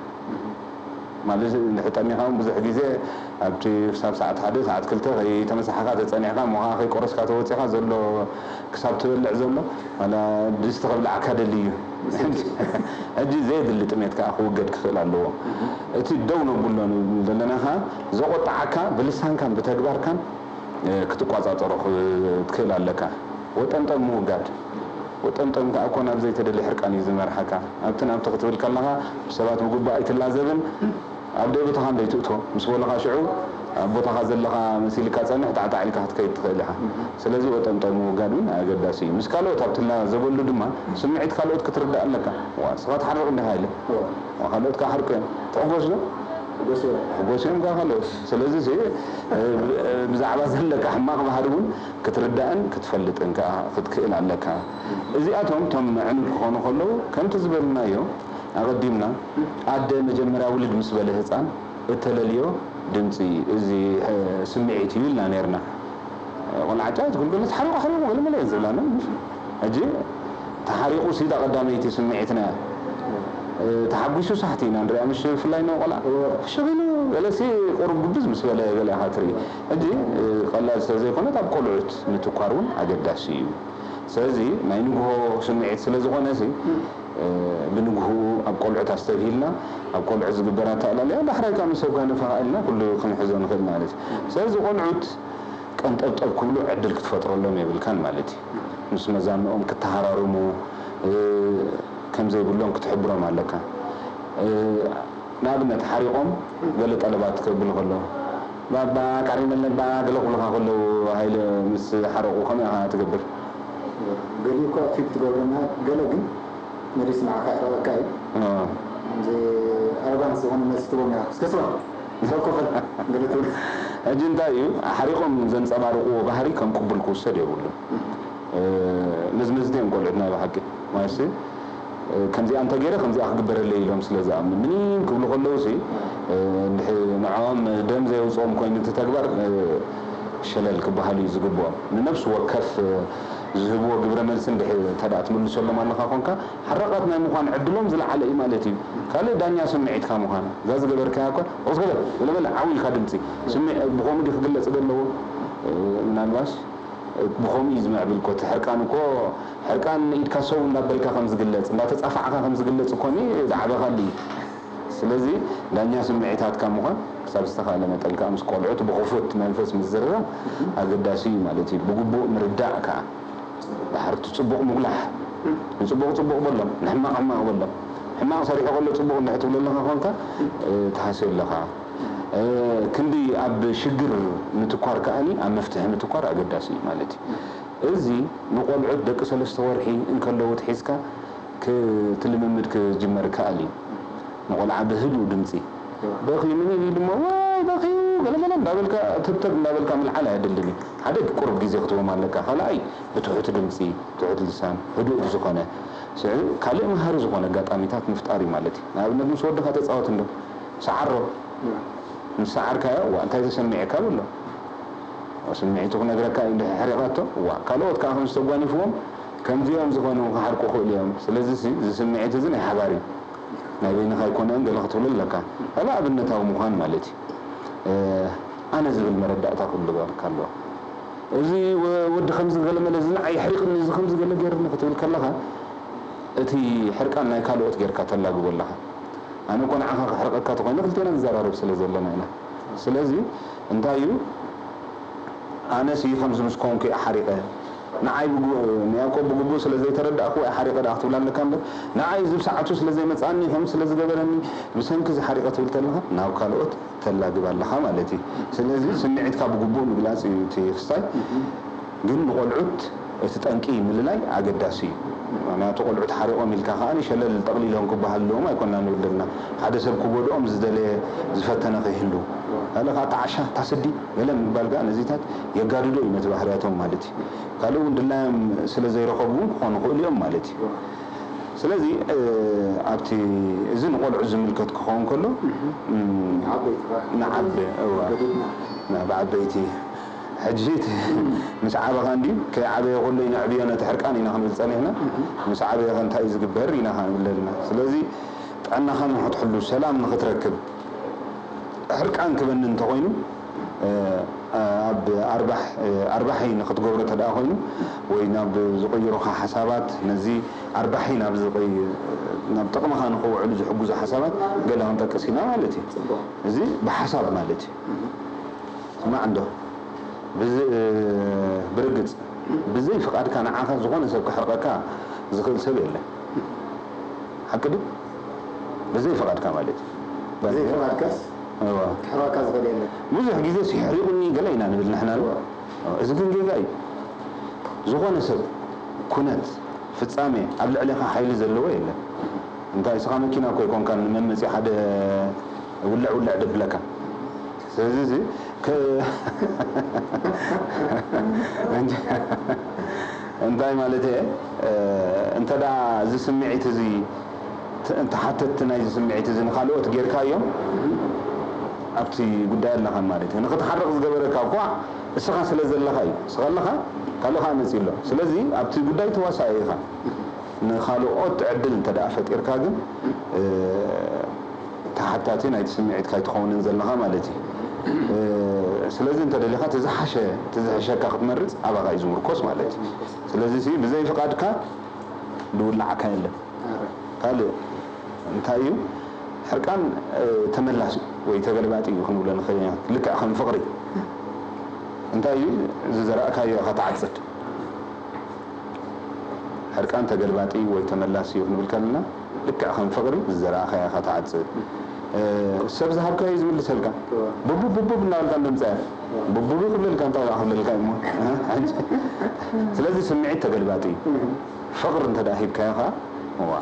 ማለት ንሕጠሚኻ እውን ብዙሕ ግዜ ኣብቲ ክሳብ ሰዓት ሓደ ሰዓት ክልተ ከይተመሳሓኻ ተጸኒሕካ እሞ ከኣ ከይቆረስካ ተወጺኻ ዘሎ ክሳብ ትበልዕ ዘሎ ዋላ ድስቲ ከብልዓካ ደሊ እዩ። ሕጂ ዘየድሊ ጥሜት ከኣ ክውገድ ክኽእል ኣለዎ። እቲ ደው ነብሎ ንብል ዘለና ከኣ ዘቆጣዓካ ብልሳንካን ብተግባርካን ክትቋጻጸሮ ክትክእል ኣለካ። ወጠምጠም ምውጋድ። ወጠምጠም ከኣ እኮ ናብ ዘይተደልየ ሕርቃን እዩ ዝመርሓካ። ኣብቲ ናብቲ ክትብል ከለኻ ብሰባት ብግቡእ ኣይትላዘብን። ኣብ ደይ ቦታኻ እንደይትእቶ ምስ በሉኻ ሽዑ ኣብ ቦታኻ ዘለኻ መሲልካ ጸንሕ ጣዕጣዕ ኢልካ ክትከይድ ትኽእል ኢኻ። ስለዚ ወጠምጠም ምውጋድ እውን ኣገዳሲ እዩ። ምስ ካልኦት ኣብ ትላዘበሉ ድማ ስምዒት ካልኦት ክትርዳእ ኣለካ። ዋ ንስኻ ትሓርቕ እንዲኻ ኢለ ዋ ካልኦት ክሓርቁ እዮም። ትሕጎስ ዶ? ሕጎስ እዮም ከኣ ካልኦት። ስለዚ ብዛዕባ ዘለካ ሕማቕ ባህሪ እውን ክትርዳእን ክትፈልጥን ከኣ ክትክእል ኣለካ። እዚኣቶም እቶም ኣዕኑድ ክኾኑ ከለዉ ከምቲ ዝበልናዮ ኣቐዲምና ኣደ መጀመርያ ውልድ ምስ በለ ህጻን እተለልዮ ድምጺ እዚ ስምዒት እዩ ኢልና ነይርና። ቆልዓ ጫት ግልገሎት ሓሪቑ ሓሪቑ ገለ መለ እየን ዝብላና። ሕጂ ተሓሪቑ ሲዳ ቀዳመይቲ ስምዒትና እያ። ተሓጒሱ ሳሕቲ ኢና ንሪኣ ምሽ ብፍላይ ን ቆልዓ ፍሽኽ ኢሉ ገለሲ ቁሩብ ግብዝ ምስ በለ ገለ ኢኻ ትርኢ። ሕጂ ቀላል ስለ ዘይኮነት ኣብ ቆልዑት ምትኳር እውን ኣገዳሲ እዩ። ስለዚ ናይ ንግሆ ስምዒት ስለ ዝኾነ ሲ ብንግህኡ ኣብ ቆልዑት ኣስተብሂልና ኣብ ቆልዑት ዝግበር ኣተኣላልያ ዳሕራይ ካብ ምስ ኣጓነፈ ኢልና ኩሉ ክንሕዞ ንኽእል ማለት እዩ። ስለዚ ቆልዑት ቀንጠብጠብ ክብሉ ዕድል ክትፈጥረሎም የብልካን ማለት እዩ። ምስ መዛንኦም ክተሃራርሙ ከምዘይብሎም ክትሕብሮም ኣለካ። ንኣብነት ሓሪቖም ገለ ጠለባት ክብሉ ከለዉ ባባ ካሪመለባ ገለ ክብሉኻ ከለዉ ሃይለ ምስ ሓረቑ ከመይ ኢኻ ትገብር? ገሊኡ እኳ ፊት ትገብረና ገለ ግን መሊሱ ንዓኻ ይሕረቐካ እዩ። ከምዚ ኣሮጋንት ዝኾነ መልሲ ትቦም ኢኻ እስከ ስማ ሰብ ኮፈል ገለ ትብል። ሕጂ እንታይ እዩ ሓሪቖም ዘንፀባርቕዎ ባህሪ ከም ቅቡል ክውሰድ የብሉን። መዝመዝቲ እዮም ቆልዑት ናይ ብሓቂ ማለት ከምዚኣ እንተገይረ ከምዚኣ ክግበረለይ ኢሎም ስለ ዝኣምኑ ምኒን ክብሉ ከለዉ ሲ ንዖም ደም ዘየውፅኦም ኮይኑ እቲ ተግባር ሸለል ክበሃሉ እዩ ዝግብኦም። ንነብሲ ወከፍ ዝህብዎ ግብረ መልሲ እንድሕ እንተ ደኣ ትምልሰሎም ኣለኻ ኮንካ ሓራቓት ናይ ምዃን ዕድሎም ዝለዓለ እዩ ማለት እዩ። ካልእ ዳኛ ስምዒትካ ምዃን እዛ ዝገበርካያ እኳ ኦስበለ ብለበለ ዓው ኢልካ ድምፂ ስምዒ ብኸምኡ ድዩ ክግለፅ ዘለዎ ምናልባሽ ብኸምኡ እዩ ዝምዕብል እኮ እቲ ሕርቃን እኮ ሕርቃን ኢድካ ሰው እንዳበልካ ከም ዝግለፅ እንዳተፃፋዕካ ከም ዝግለፅ እኮ ዝዓበኻሉ እዩ። ስለዚ ዳኛ ስምዒታትካ ምዃን ክሳብ ዝተኻእለ መጠን ከዓ ምስ ቆልዑት ብኽፉት መንፈስ ምዝርራብ ኣገዳሲ እዩ ማለት እዩ። ብግቡእ ምርዳእ ከዓ ድሓር እቲ ፅቡቕ ምጉላሕ ንፅቡቕ ፅቡቕ በሎም ንሕማቕ ሕማቕ በሎም ሕማቕ ሰሪሑ ከሎ ፅቡቕ እንድሕር ትብሎ ኣለኻ ኮንካ ትሃስዮ ኣለኻ። ክንዲ ኣብ ሽግር ምትኳር ከኣኒ ኣብ መፍትሒ ምትኳር ኣገዳሲ እዩ ማለት እዩ። እዚ ንቆልዑት ደቂ ሰለስተ ወርሒ እንከለዉ ትሒዝካ እቲ ልምምድ ክጅመር ይከኣል እዩ። ንቆልዓ ብህዱእ ድምፂ በኺ ምን ኢሉ እሞ ዋይ በኺ ገለገለ እንዳበልካ ተብተብ እንዳበልካ ምልዓል ኣየድልን እዩ። ሓደ ቁሩብ ግዜ ክትቦም ኣለካ። ካልኣይ ብትሑት ድምፂ ትሑት ልሳን ህዱእ ብዝኾነ ስዕ ካልእ መሃሪ ዝኾነ ኣጋጣሚታት ምፍጣር እዩ ማለት እዩ። ንኣብነት ምስ ወድኻ ተፃወት እንዶ ሰዓሮ ምስ ሰዓርካዮ እዋ እንታይ ተሰሚዕካ በሎ። ስምዒቱ ክነግረካ እዩ እንድሕር ሕሪቓቶ እዋ ካልኦት ከዓ ከም ዝተጓኒፍዎም ከምዚኦም ዝኾኑ ክሓርቁ ክእሉ እዮም። ስለዚ እዚ ስምዒት እዚ ናይ ሓባር እዩ። ናይ በይንኻ ኣይኮነን ገለ ክትብሎ ኣለካ። ካልእ ኣብነታዊ ምዃን ማለት እዩ። ኣነ ዝብል መረዳእታ ክህልወካ ኣለዎ። እዚ ወዲ ከምዚ ገለ መለ እዚ ንዓይ የሕሪቕኒ እዚ ከምዚ ገለ ገይርኒ ክትብል ከለኻ እቲ ሕርቃን ናይ ካልኦት ጌርካ ተላግቦ ኣለኻ። ኣነ እኮ ንዓኻ ከሕርቐካ ተኾይነ ክልቴና ንዘራረብ ስለ ዘለና ኢና። ስለዚ እንታይ እዩ ኣነሲ ከምዚ ምስ ኮንኩ እየ ሓሪቐ ንዓይ ንያዕቆብ ብግቡእ ስለ ዘይተረዳእክዎ እየ ሓሪቐ ደኣ ክትብል ኣለካ እምበር ንዓይ እዚ ብሰዓቱ ስለ ዘይመፅኣኒ ከምዚ ስለ ዝገበረኒ ብሰንኪ እዚ ሓሪቐ ትብል ተለኻ ናብ ካልኦት ተላግብ ኣለኻ ማለት እዩ። ስለዚ ስምዒትካ ብግቡእ ምግላፅ እዩ እቲ ክስታይ። ግን ንቆልዑት እቲ ጠንቂ ምልላይ ኣገዳሲ እዩ። ምክንያቱ ቆልዑት ሓሪቖም ኢልካ ከዓ ሸለል ጠቕሊሎም ክበሃል ኣለዎም ኣይኮና ንብል ዘለና። ሓደ ሰብ ክጎድኦም ዝደለየ ዝፈተነ ከይህሉ ካልእ ከዓ ጣዕሻ ታስዲ ገለ ምባል ከዓ ነዚታት የጋድዶ እዩ ነቲ ባህርያቶም ማለት እዩ። ካልእ እውን ድላዮም ስለ ዘይረኸቡ እውን ክኾኑ ይኽእሉ እዮም ማለት እዩ። ስለዚ ኣብቲ እዚ ንቆልዑ ዝምልከት ክኸውን ከሎ ንዓቢ ብዓበይቲ ሕጂ ምስ ዓበኻ እንዲ ከይዓበየ ከሎ ይነዕብዮ ነቲ ሕርቃን ኢና ክንብል ጸኒሕና። ምስ ዓበየ ከ እንታይ እዩ ዝግበር ኢና ክንብል ዘለና። ስለዚ ጥዕናኻ ንክትሕሉ ሰላም ንክትረክብ ሕርቃን ክበኒ እንተኾይኑ ኣብ ኣርባሕ ኣርባሒ ንክትገብሮ ተደኣ ኮይኑ ወይ ናብ ዝቕይሩኻ ሓሳባት ነዚ ኣርባሒ ናብ ዝቕይ ናብ ጥቕምኻ ንክውዕሉ ዝሕግዙ ሓሳባት ገለ ክንጠቅስ ኢና ማለት እዩ። እዚ ብሓሳብ ማለት እዩ። ስማዕ እንዶ ብርግጽ ብዘይ ፍቓድካ ንዓኻ ዝኾነ ሰብ ክሕርቐካ ዝኽእል ሰብ የለን። ሓቂ ድዩ? ብዘይ ፍቓድካ ማለት እዩ። ብዘይ ፍቓድካስ ክሕርቐካ ዝኽእል የለን። ብዙሕ ግዜ ሲሕሪቑኒ ገለ ኢና ንብል ንሕና። እዚ ግን ጌጋ እዩ። ዝኾነ ሰብ ኩነት ፍጻሜ ኣብ ልዕሌኻ ሓይሊ ዘለዎ የለን። እንታይ እስኻ መኪና እኮ ኣይኮንካን ንመመጺ ሓደ ውልዕ ውልዕ ደብለካ። ስለዚ እዚ እንታይ ማለት እየ እንተ ደኣ እዚ ስምዒት እዚ ተሓተትቲ ናይዚ ስምዒት እዚ ንኻልኦት ጌርካዮም ኣብቲ ጉዳይ ኣለኻ ማለት እዩ። ንኽትሓርቕ ዝገበረካ እኳ እስኻ ስለ ዘለኻ እዩ። እስኻ ኣለኻ ካልእ ከዓ መፂኡ ኣሎ። ስለዚ ኣብቲ ጉዳይ ተዋሳኢ ኢኻ። ንኻልኦት ዕድል እንተ ደኣ ፈጢርካ ግን ተሓታቲ ናይቲ ስምዒትካ ኣይትኸውንን ዘለኻ ማለት እዩ። ስለዚ እንተ ደሊኻ እቲ ዝሓሸ፣ እቲ ዝሕሸካ ክትመርጽ ኣባኻ እዩ ዝምርኮስ ማለት እዩ። ስለዚ ሲ ብዘይ ፍቓድካ ዝውላዓካ የለን። ካልእ እንታይ እዩ? ሕርቃን፣ እ፣ ተመላሲ ወይ ተገልባጢ እዩ ክንብሎ ንኽእል ኢና። ልክዕ ከም ፍቕሪ። እንታይ እዩ? ዝዘራእካዮ ኢኻ ትዓጽድ። ሕርቃን ተገልባጢ ወይ ተመላሲ እዩ ክንብል ከለና፣ ልክዕ ከም ፍቕሪ ዝዘራእካዮ ኢኻ ትዓጽድ። እ፣ ሰብ ዝሃብካዮ እዩ ዝምልሰልካ። እዋ። ቡቡብ ቡቡብ እናበልካ እንደምጻያ። እዋ። ቡቡብ ክብለልካ እንታይ ደኣ ክብለልካ እሞ። ስለዚ ስምዒት ተገልባጢ እዩ። እም። ፍቕሪ እንተ ደኣ ሂብካዮ ኸኣ፣ እዋ፣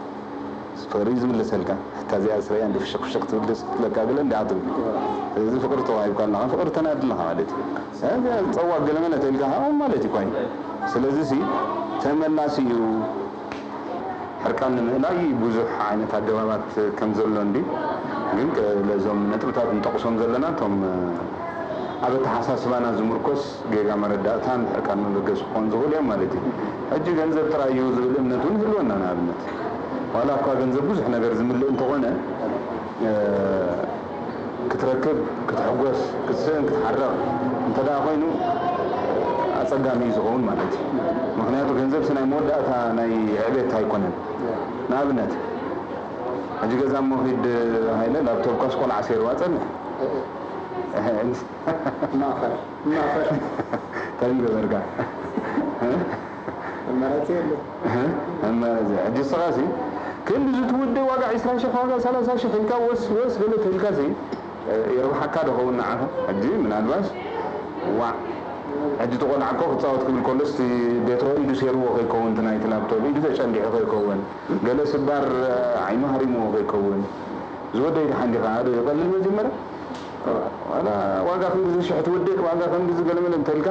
ፍቕሪ እዩ ዝምልሰልካ። ሕታ እዚኣ ስረያ እንዲ ፍሽኽ ፍሽኽ ትብል ደስ ክትብለካ ገለ እንዲኣ ትብል። እዋ። ስለዚ ፍቕሪ ተዋሂብካ ኣለኻ፣ ፍቕሪ ተናዲ ኣለኻ ማለት እዩ። እዚኣ ጸዋግ ገለ መለ ተኢልካ ኸኣ ማለት እዩ እኳ እዩ። ስለዚ ሲ ተመላሲ እዩ። ሕርቃን ንምእላይ ብዙሕ ዓይነት ኣገባባት ከም ዘሎ እንዲ፣ ግን ከ-፣ ለዞም ነጥብታት ንጠቕሶም ዘለና እቶም፣ እ፣ ኣብ ኣተሓሳስባና ዝምርኮስ ጌጋ መረዳእታን ሕርቃን መበገሲ ክኾን ዝኽእሉ እዮም ማለት እዩ። ሕጂ ገንዘብ ጥራይ እዩ ዝብል እምነት እውን ይህልወና። ንኣብነት ዋላ እኳ ገንዘብ ብዙሕ ነገር ዝምልእ እንተኾነ፣ እ፣ ክትረክብ፣ ክትሕጎስ፣ ክትስእን፣ ክትሓርቕ እንተ ደኣ ኮይኑ ኣጸጋሚ እዩ ዝኸውን ማለት እዩ። ምኽንያቱ ገንዘብሲ ናይ መወዳእታ ናይ ዕቤት ኣይኮነን። ንኣብነት ሕጂ ገዛ እሞ ኺድ ሃይለ ላፕቶፕካስ ቆልዓ ሴርዋ ጸንሕ። ማእኸል፣ ማእኸል። እንታይ ምገበርካ? ኣማራጺ የለን። ኣማራጺ። ሕጂ ንስኻሲ ክንዲ ዝትውድእ ዋጋ ዒስራ ሽሕ፣ ዋጋ ሰላሳ ሽሕ ኢልካ ወስ ወስ ገለ ተልካሲ የርብሓካ ዶ ኸውን ንዓኻ? ሕጂ ምናልባሽ ዋዕ፣ ሕጂ እቲ ቆልዓ እኮ ክጻወት ክብል ከሎስ እቲ ቤትሮ ኢዱ ሴርዎ ከይከውን፣ እቲ ናይቲ ላፕቶፕ ኢዱ ተጨንዲሑ ከይከውን፣ ገለ ስባር ዓይኑ ሃሪምዎ ከይከውን፣ ዝወደይ ደሓን ዲኻ? ዶ ይቐልል መጀመርያ? ዋላ ዋጋ ክንዲ ዝሽሕ ትውድእ፣ ዋጋ ክንዲ ዝገለመለ እንተልካ፣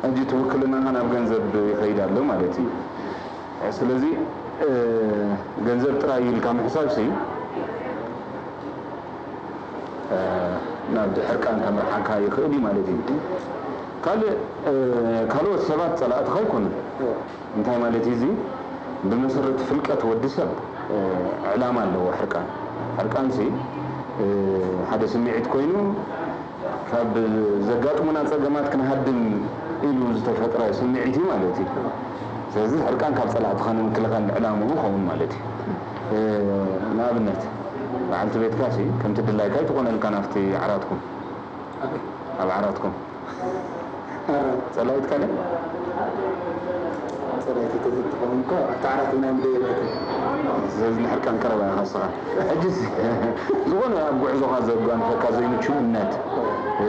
ሕጂ እቲ ውክልናኻ ናብ ገንዘብ ይኸይድ ኣሎ ማለት እዩ። ስለዚ፣ እ፣ ገንዘብ ጥራይ ኢልካ ምሕሳብሲ፣ እ፣ ናብ ሕርቃን ከምርሓካ ይኽእል እዩ ማለት እዩ። ካልእ፣ እ፣ ካልኦት ሰባት ጸላእትኻ ኣይኮኑን። እንታይ ማለት እዩ እዚ? ብመሰረት ፍልቀት ወዲ ሰብ፣ እ፣ ዕላማ ኣለዎ ሕርቃን። ሕርቃንሲ፣ እ፣ ሓደ ስምዒት ኮይኑ፣ ካብ ዘጋጥሙና ጸገማት ክንሃድም ኢሉ ዝተፈጥረ ስምዒት እዩ ማለት እዩ። ስለዚ ሕርቃን ካብ ጸላእትኻ ንምክልኻል ዕላምኡ ይኸውን ማለት እዩ። እ፣ ንኣብነት፣ በዓልቲ ቤትካሲ ከምቲ ድላይካ ኣይትኾነልካን ኣብቲ ዓራትኩም። ኣብ ዓራትኩም። ኣረ። ጸላኢት ካልእ? ጸላኢት ተትኸውን እኮ ኣብቲ ዓራት እውን ኣይምደየበትን። ስለዚ ንሕርቃን ቀረባ ኢኻ ንስኻ። ሕጂስ ዝኾነ ኣብ ጉዕዞኻ ዘጓንፈካ ዘይምቹእነት፣ እ፣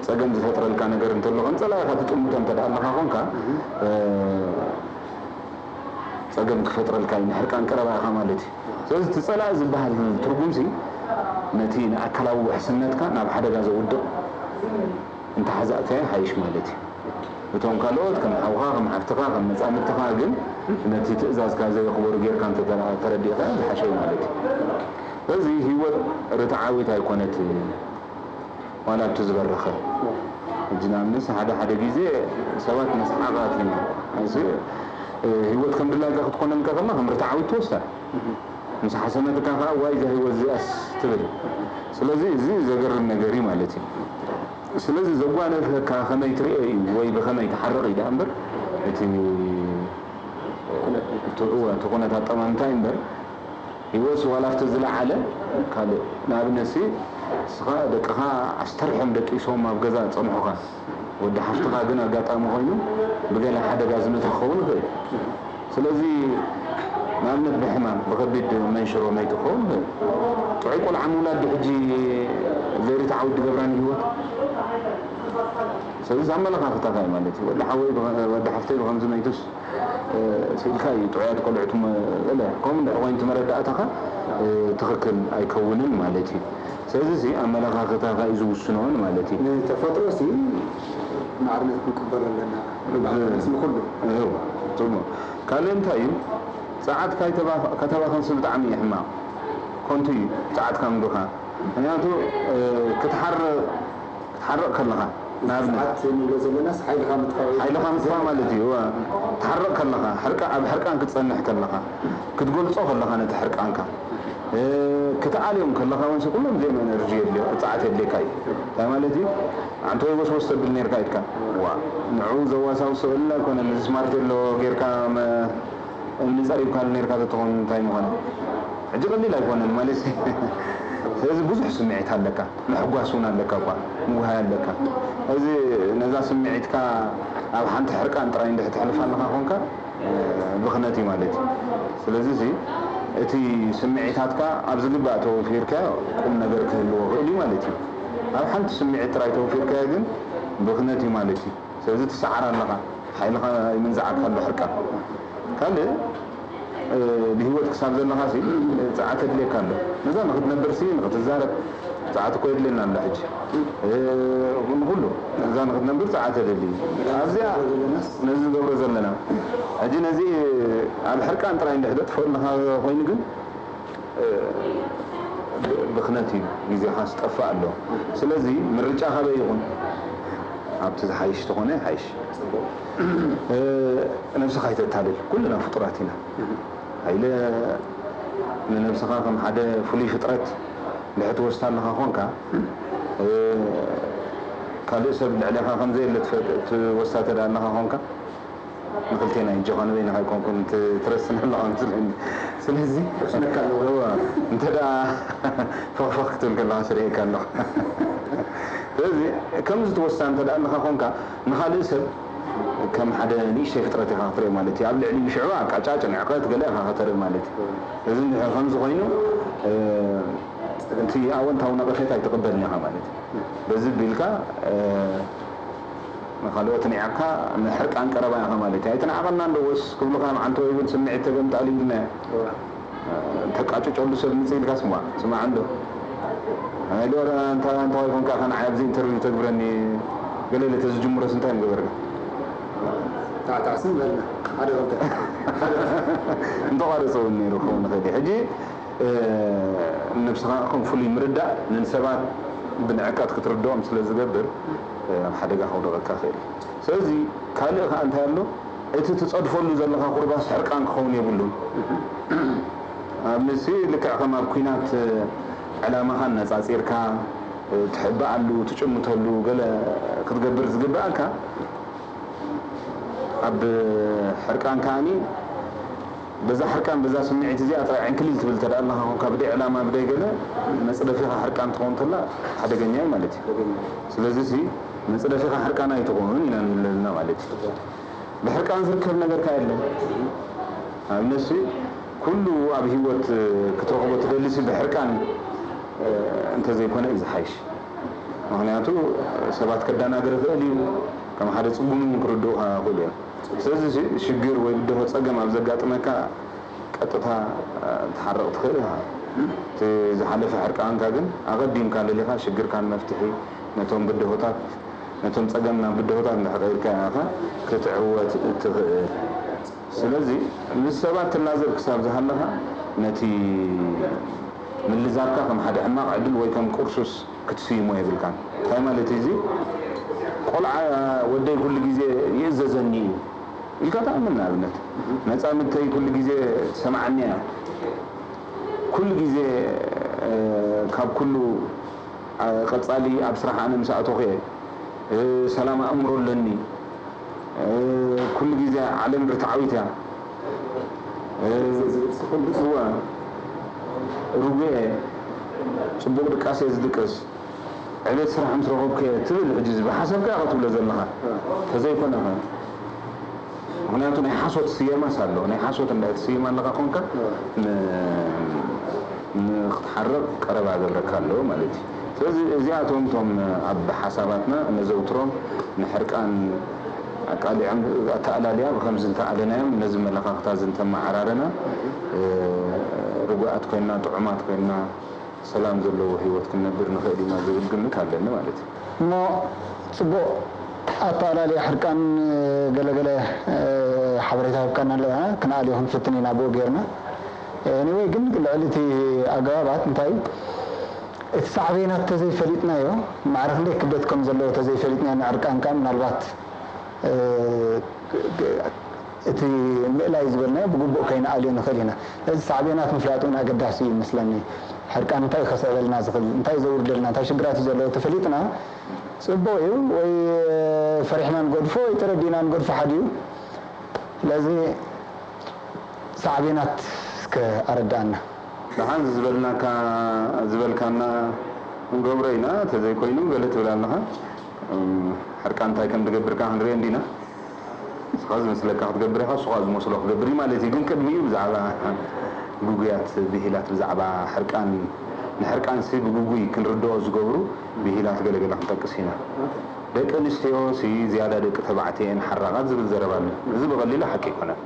ጸገም ዝፈጥረልካ ነገር እንተሎ፣ ከም ጸላኢኻ ትጥምቶ እንተ ደኣ ኣለኻ ኾንካ፣ እ፣ ጸገም ክፈጥረልካ እዩ፣ ንሕርቃን ቀረባ ኢኻ ማለት እዩ። ስለዚ እቲ ጸላኢ ዝበሃል ትርጉምሲ ነቲ ንኣካላዊ ውሕስነትካ ናብ ሓደጋ ዘውድቕ እንተሓዛእካዮ ሓይሽ ማለት እዩ። እቶም ካልኦት ከም ሓውኻ፣ ከም ሓፍትኻ፣ ከም መጻምድትኻ ግን ነቲ ትእዛዝካ ዘየኽበሩ ጌርካ እንተ ተረ-፣ ተረዲእካዮም ዝሓሸ እዩ ማለት እዩ። ስለዚ ህይወት ርትዓዊት ኣይኮነትን። ዋላ ኣብቲ ዝበረኸ። ሕጂ ንኣብነት ሓደ ሓደ ግዜ ሰባት መስሓቓት ኢና። እዚ፣ እ፣ ህይወት ከም ድላይካ ክትኮነልካ ከላ ከም ርትዓዊት ትወስዳ። ምስ ሓሰመትካ ከኣ ዋይ እዛ ህይወት እዚኣስ ትብል። ስለዚ እዚ ዘገርም ነገር እዩ ማለት እዩ። ስለዚ ዘጓነፈካ ከመይ ትርእዮ እዩ ወይ ብኸመይ ትሓርቕ እዩ ደኣ እምበር እቲ እቲ፣ እወ፣ እቲ ኩነት ኣጠማምታ እዩ እምበር ህይወትሲ ዋላ ኣብቲ ዝለዓለ ካልእ። ንኣብነትሲ ንስኻ ደቅኻ ኣስተርሖም ደቂሶም ኣብ ገዛ ጸንሑኻ። ወዲ ሓፍትኻ ግን ኣጋጣሚ ኮይኑ ብገለ ሓደጋ ዝመተ ክኸውን ይኽእል። ስለዚ ንኣብነት ብሕማም፣ ብኸቢድ መንሽሮ መይቱ ክኸውን ይኽእል። ጥዑይ ቆልዓ ምውላድ ዶ ሕጂ ዘይርትዓዊ ድገብራን ህይወት? ስለዚ ኣመለኻኽታኻ እዩ ማለት እዩ። ወዲ ሓወይ ብኸ-፣ ወዲ ሓፍተይ ብኸምዚ መይቱስ፣ እ፣ ስኢልካ እዩ ጥዑያት ቆልዑት መ-፣ ገለ ከምኡ እንድሕር ኮይኑ እቲ መረዳእታኻ፣ እ፣ ትኽክል ኣይከውንን ማለት እዩ። ስለዚ እዚ ኣመለኻኽታኻ እዩ ዝውስኖ ማለት እዩ። ንተፈጥሮሲ ማዕርነት ክንቅበሎ ኣለና። ብ-፣ ንኩሉ። እው፣ ጽቡቕ። ካልእ እንታይ እዩ? ጸዓት ካይተባ-፣ ከተባኽንሲ ብጣዕሚ እዩ ሕማቕ። ኮንቱ እዩ ጸዓትካ ምብኻን። ምኽንያቱ፣ እ፣ ክትሓርቕ፣ ክትሓርቕ ከለኻ፣ ንኣብነት፣ ሰዓት ንብሎ ዘለናስ ሓይልኻ ምጥፋእ እዩ። ሓይልኻ ምጥፋእ ማለት እዩ። እዋ፣ ክትሓርቕ ከለኻ፣ ሕርቃ-፣ ኣብ ሕርቃን ክትጸንሕ ከለኻ፣ ክትገልጾ ከለኻ ነቲ ሕርቃንካ፣ ክትዓልዮም ከለኻ እውን ኩሎም ዜም ኤነርጂ የድልዮ፣ ፃዓት የድልየካ እዩ። እንታይ ማለት እዩ? ሓንቲ ወይ ወስወስ ተብል ነርካ ኢልካ፣ ዋ፣ ንዑ ዘዋሳውሶ እላ ኣይኮነን፣ እዚ ስማርቴሎ ጌርካ እምኒ ፀሪብካሉ ነርካ ተትኾን እንታይ ምኾነ? ሕጂ ቀሊል ኣይኮነን ማለት። ስለዚ ብዙሕ ስምዒት ኣለካ፣ ምሕጓስ እውን ኣለካ፣ እኳ ምጉሃይ ኣለካ። እዚ ነዛ ስምዒትካ ኣብ ሓንቲ ሕርቃን ጥራይ እንድሕር ተሕልፋ ኣለካ ኮንካ፣ ብኽነት እዩ ማለት እዩ። ስለዚ እዚ እቲ ስምዒታትካ ኣብ ዝግባእ ተወፊርካዮ ቁም ነገር ክህልዎ ይኽእል እዩ ማለት እዩ። ኣብ ሓንቲ ስምዒት ጥራይ ተወፊርካዮ ግን ብኽነት እዩ ማለት እዩ። ስለዚ ትሰዓር ኣለኻ፣ ሓይልኻ ይምንዝዓካ ኣሎ ሕርቃን። ካልእ ብህይወት ክሳብ ዘለኻ ሲ ጸዓት የድልየካ ኣሎ። ነዛ ንኽትነብር ሲ ንኽትዛረብ ጸዓት እኮ የድልየና ኣሎ ሕጂ። ንኹሉ እዛ ንኽትነብር ጸዓት የድሊ። ኣብዚኣ ነዚ ንገብሮ ዘለና ሕጂ ነዚ ኣብ ሕርቃን ጥራይ እንድሕር ተጥፍኦ ኣለኻ ኮይኑ ግን ብኽነት እዩ፣ ግዜኻ ዝጠፍእ ኣሎ። ስለዚ ምርጫ ካበይ ይኹን ኣብቲ ዝሓይሽ ተኾነ ይሓይሽ። ነብስኻ ኣይተታልል፣ ኩልና ፍጡራት ኢና። ሃይለ ንነብስኻ ከም ሓደ ፍሉይ ፍጥረት እንድሕር ትወስዳ ኣለኻ ኾንካ፣ ካልእ ሰብ ልዕሌኻ ከም ዘየለ ትወስዳ ተዳ ኣለኻ ኾንካ፣ ንክልቴና እጆኻ ንበይንኻ ኣይኮንኩን ትረስን ኣለኻ መስለኒ። ስለዚ እንተ ፈኽፈኽ ክትብል ከለኻ ስርኤካ ኣለኹ። ስለዚ ከምዚ ትወስዳ እንተ ኣለኻ ኾንካ ንኻልእ ሰብ ከም ሓደ ንእሽተይ ፍጥረት ኢኻ ክትርኢ ማለት እዩ። ኣብ ልዕሊኡ ሽዑ ኣቃጫጭ ንዕቀት ገለ ኢኻ ከተርኢ ማለት እዩ። እዚ እንድሕር ከምዚ ኮይኑ እቲ ኣወንታዊ ነቐፌታ ኣይትቕበልን ኢኻ ማለት እዩ። በዚ ቢልካ ንኻልኦት ንዒቕካ ንሕርቃን ቀረባ ኢኻ ማለት እዩ። ኣይትንዓቐና እንዶ ወስ ክብሉኻ መዓንተ ወይ እውን ስምዒት ተገምጣል ይብልና ተቃጭጨሉ ሰብ ምጽእ ኢልካ ስማ ስማዕ እንዶ ኣይዶ እንታ እንታ ወይ ኮንካ ከን ዓብዚ ኢንተርቪው ተግብረኒ ገለ ኢለ ተዝጅምሮስ እንታይ ምገበርካ? ታዕታዕስን በልና ሓደ ክልተ እንተቋረጸ እውን ነይሩ ክኸውን ይኽእል እዩ። ሕጂ ነብስኻ ከም ፍሉይ ምርዳእ ንሰባት ብንዕቀት ክትርድኦም ስለ ዝገብር ኣብ ሓደጋ ከውድቐካ ይኽእል እዩ። ስለዚ ካልእ ከኣ እንታይ ኣሎ እቲ ትጸድፈሉ ዘለኻ ኩርባስ ሕርቃን ክኸውን የብሉን። ኣብ ንሲ ልክዕ ከም ኣብ ኲናት ዕላማኻ ኣነጻጺርካ ትሕብኣሉ ትጭምተሉ ገለ ክትገብር ዝግብኣካ ኣብ ሕርቃን ከኣኒ በዛ ሕርቃን በዛ ስምዒት እዚኣ ጥራይ ዕንክሊል ትብል እንተ ኣለኻ ኮንካ ብደይ ዕላማ ብደይ ገለ መፅረፊኻ ሕርቃን ትኸውን እንተላ ሓደገኛ እዩ ማለት እዩ። ስለዚ ሲ መፅረፊኻ ሕርቃን ኣይትኾን ኢና ንብል ዘለና ማለት እዩ። ብሕርቃን ዝርከብ ነገር ከ የለን። ኣብነት ሲ ኩሉ ኣብ ህይወት ክትረኽቦ ትደሊ ሲ ብሕርቃን እንተዘይኮነ እዩ ዝሓይሽ። ምኽንያቱ ሰባት ከዳናግር ይኽእል እዩ፣ ከም ሓደ ፅጉም እውን ክርድኡኻ ይኽእሉ እዮም። ስለዚ ሽግር ወይ ብድሆ ፀገም ኣብ ዘጋጥመካ ቀጥታ ትሓርቕ ትኽእል ኢኻ። እቲ ዝሓለፈ ሕርቃንካ ግን ኣቐዲምካ ለሊኻ ሽግርካን መፍትሒ ነቶም ብድሆታት ነቶም ፀገም ናብ ብድሆታት እንዳሕቐይርካ ኢኻ ክትዕወት እትኽእል። ስለዚ ምስ ሰባት ትላዘብ ክሳብ ዝሃለኻ ነቲ ምልዛብካ ከም ሓደ ሕማቕ ዕድል ወይ ከም ቁርሱስ ክትስይሞ የብልካን። እንታይ ማለት እዩ እዚ? ቆልዓ ወደይ ኩሉ ግዜ ይእዘዘኒ እዩ ኢልካ ትኣምን። ንኣብነት መጻምድተይ ኩሉ ግዜ ትሰምዓኒ እያ። ኩሉ ግዜ ካብ ኩሉ ቀጻሊ ኣብ ስራሕ ኣነ ምስ ኣተኹ እየ ሰላም ኣእምሮ ኣለኒ። ኩሉ ግዜ ዓለም ርትዓዊት እያ። እወ ርጉእ እየ፣ ጽቡቕ ድቃስ እየ ዝድቅስ፣ ዕቤት ስራሕ ምስ ረኸብኩ እየ ትብል። ሕጂ እዚ ብሓሳብካ ኢኻ ትብሎ ዘለኻ፣ ተዘይኮነ ኸ? ምኽንያቱ ናይ ሓሶት ስየማስ ኣሎ። ናይ ሓሶት እንድሕር ትስይም ኣለኻ ኮንካ ን- ንክትሓርቕ ቀረባ ገብረካ ኣሎ ማለት እዩ። ስለዚ እዚኣቶም እቶም ኣብ ሓሳባትና ነዘውትሮም ንሕርቃን ኣቃሊዖም ኣተኣላልያ ብከምዚ እንተኣለናዮም ነዚ መለኻኽታ እዚ እንተመዓራረና ርጉኣት ኮይና ጥዑማት ኮይና ሰላም ዘለዎ ህይወት ክንነብር ንኽእል ኢና ዝብል ግምት ኣለኒ ማለት እዩ። እሞ ጽቡቕ ኣተኣላልያ ሕርቃን ገለገለ ሓበሬታ ሂብካና ኣለኻ፣ ክንኣልዮ ክንፍትን ኢና ብኡ ጌርና። ኤኒወይ ግን ልዕሊ እቲ ኣገባባት እንታይ እዩ እቲ ሳዕቤናት ተዘይፈሊጥናዮ ማዕረ ክንደይ ክብደት ከም ዘለዎ ተዘይፈሊጥናዮ ንዕርቃንካ ምናልባት እቲ ምእላይ ዝበልናዮ ብግቡእ ከይንኣልዮ ንኽእል ኢና። እዚ ሳዕቤናት ምፍላጥ እውን ኣገዳሲ እዩ ይመስለኒ። ሕርቃን እንታይ እዩ ከስዕበልና ዝኽእል፣ እንታይ ዘውርደልና፣ እንታይ ሽግራት እዩ ዘለዎ ተፈሊጥና፣ ጽቡቕ እዩ። ወይ ፈሪሕና ንገድፎ ወይ ተረዲእና ንገድፎ ሓደ እዩ። ስለዚ ሳዕቤናት እስከ ኣረዳእና። ደሓን ዝበልናካ ዝበልካና ክንገብሮ ኢና፣ ተዘይኮይኑ ገለ ትብል ኣለኻ። እም፣ ሕርቃን እንታይ ከም ትገብር ከኣ ክንርኢ እንዲና። ንስኻ ዝመስለካ ክትገብር ኢኻ፣ ንሱ ከኣ ዝመስሎ ክገብር እዩ ማለት እዩ። ግን ቅድሚኡ ብዛዕባ ግጉያት ብሂላት፣ ብዛዕባ ሕርቃን፣ ንሕርቃንሲ ብግጉይ ክንርድኦ ዝገብሩ ብሂላት ገለገለ ክንጠቅስ ኢና። ደቂ ኣንስትዮሲ ዝያዳ ደቂ ተባዕትዮ እየን ሓራቓት ዝብል ዘረባ ኣሎ። እዚ ብቐሊሉ ሓቂ ኣይኮነን።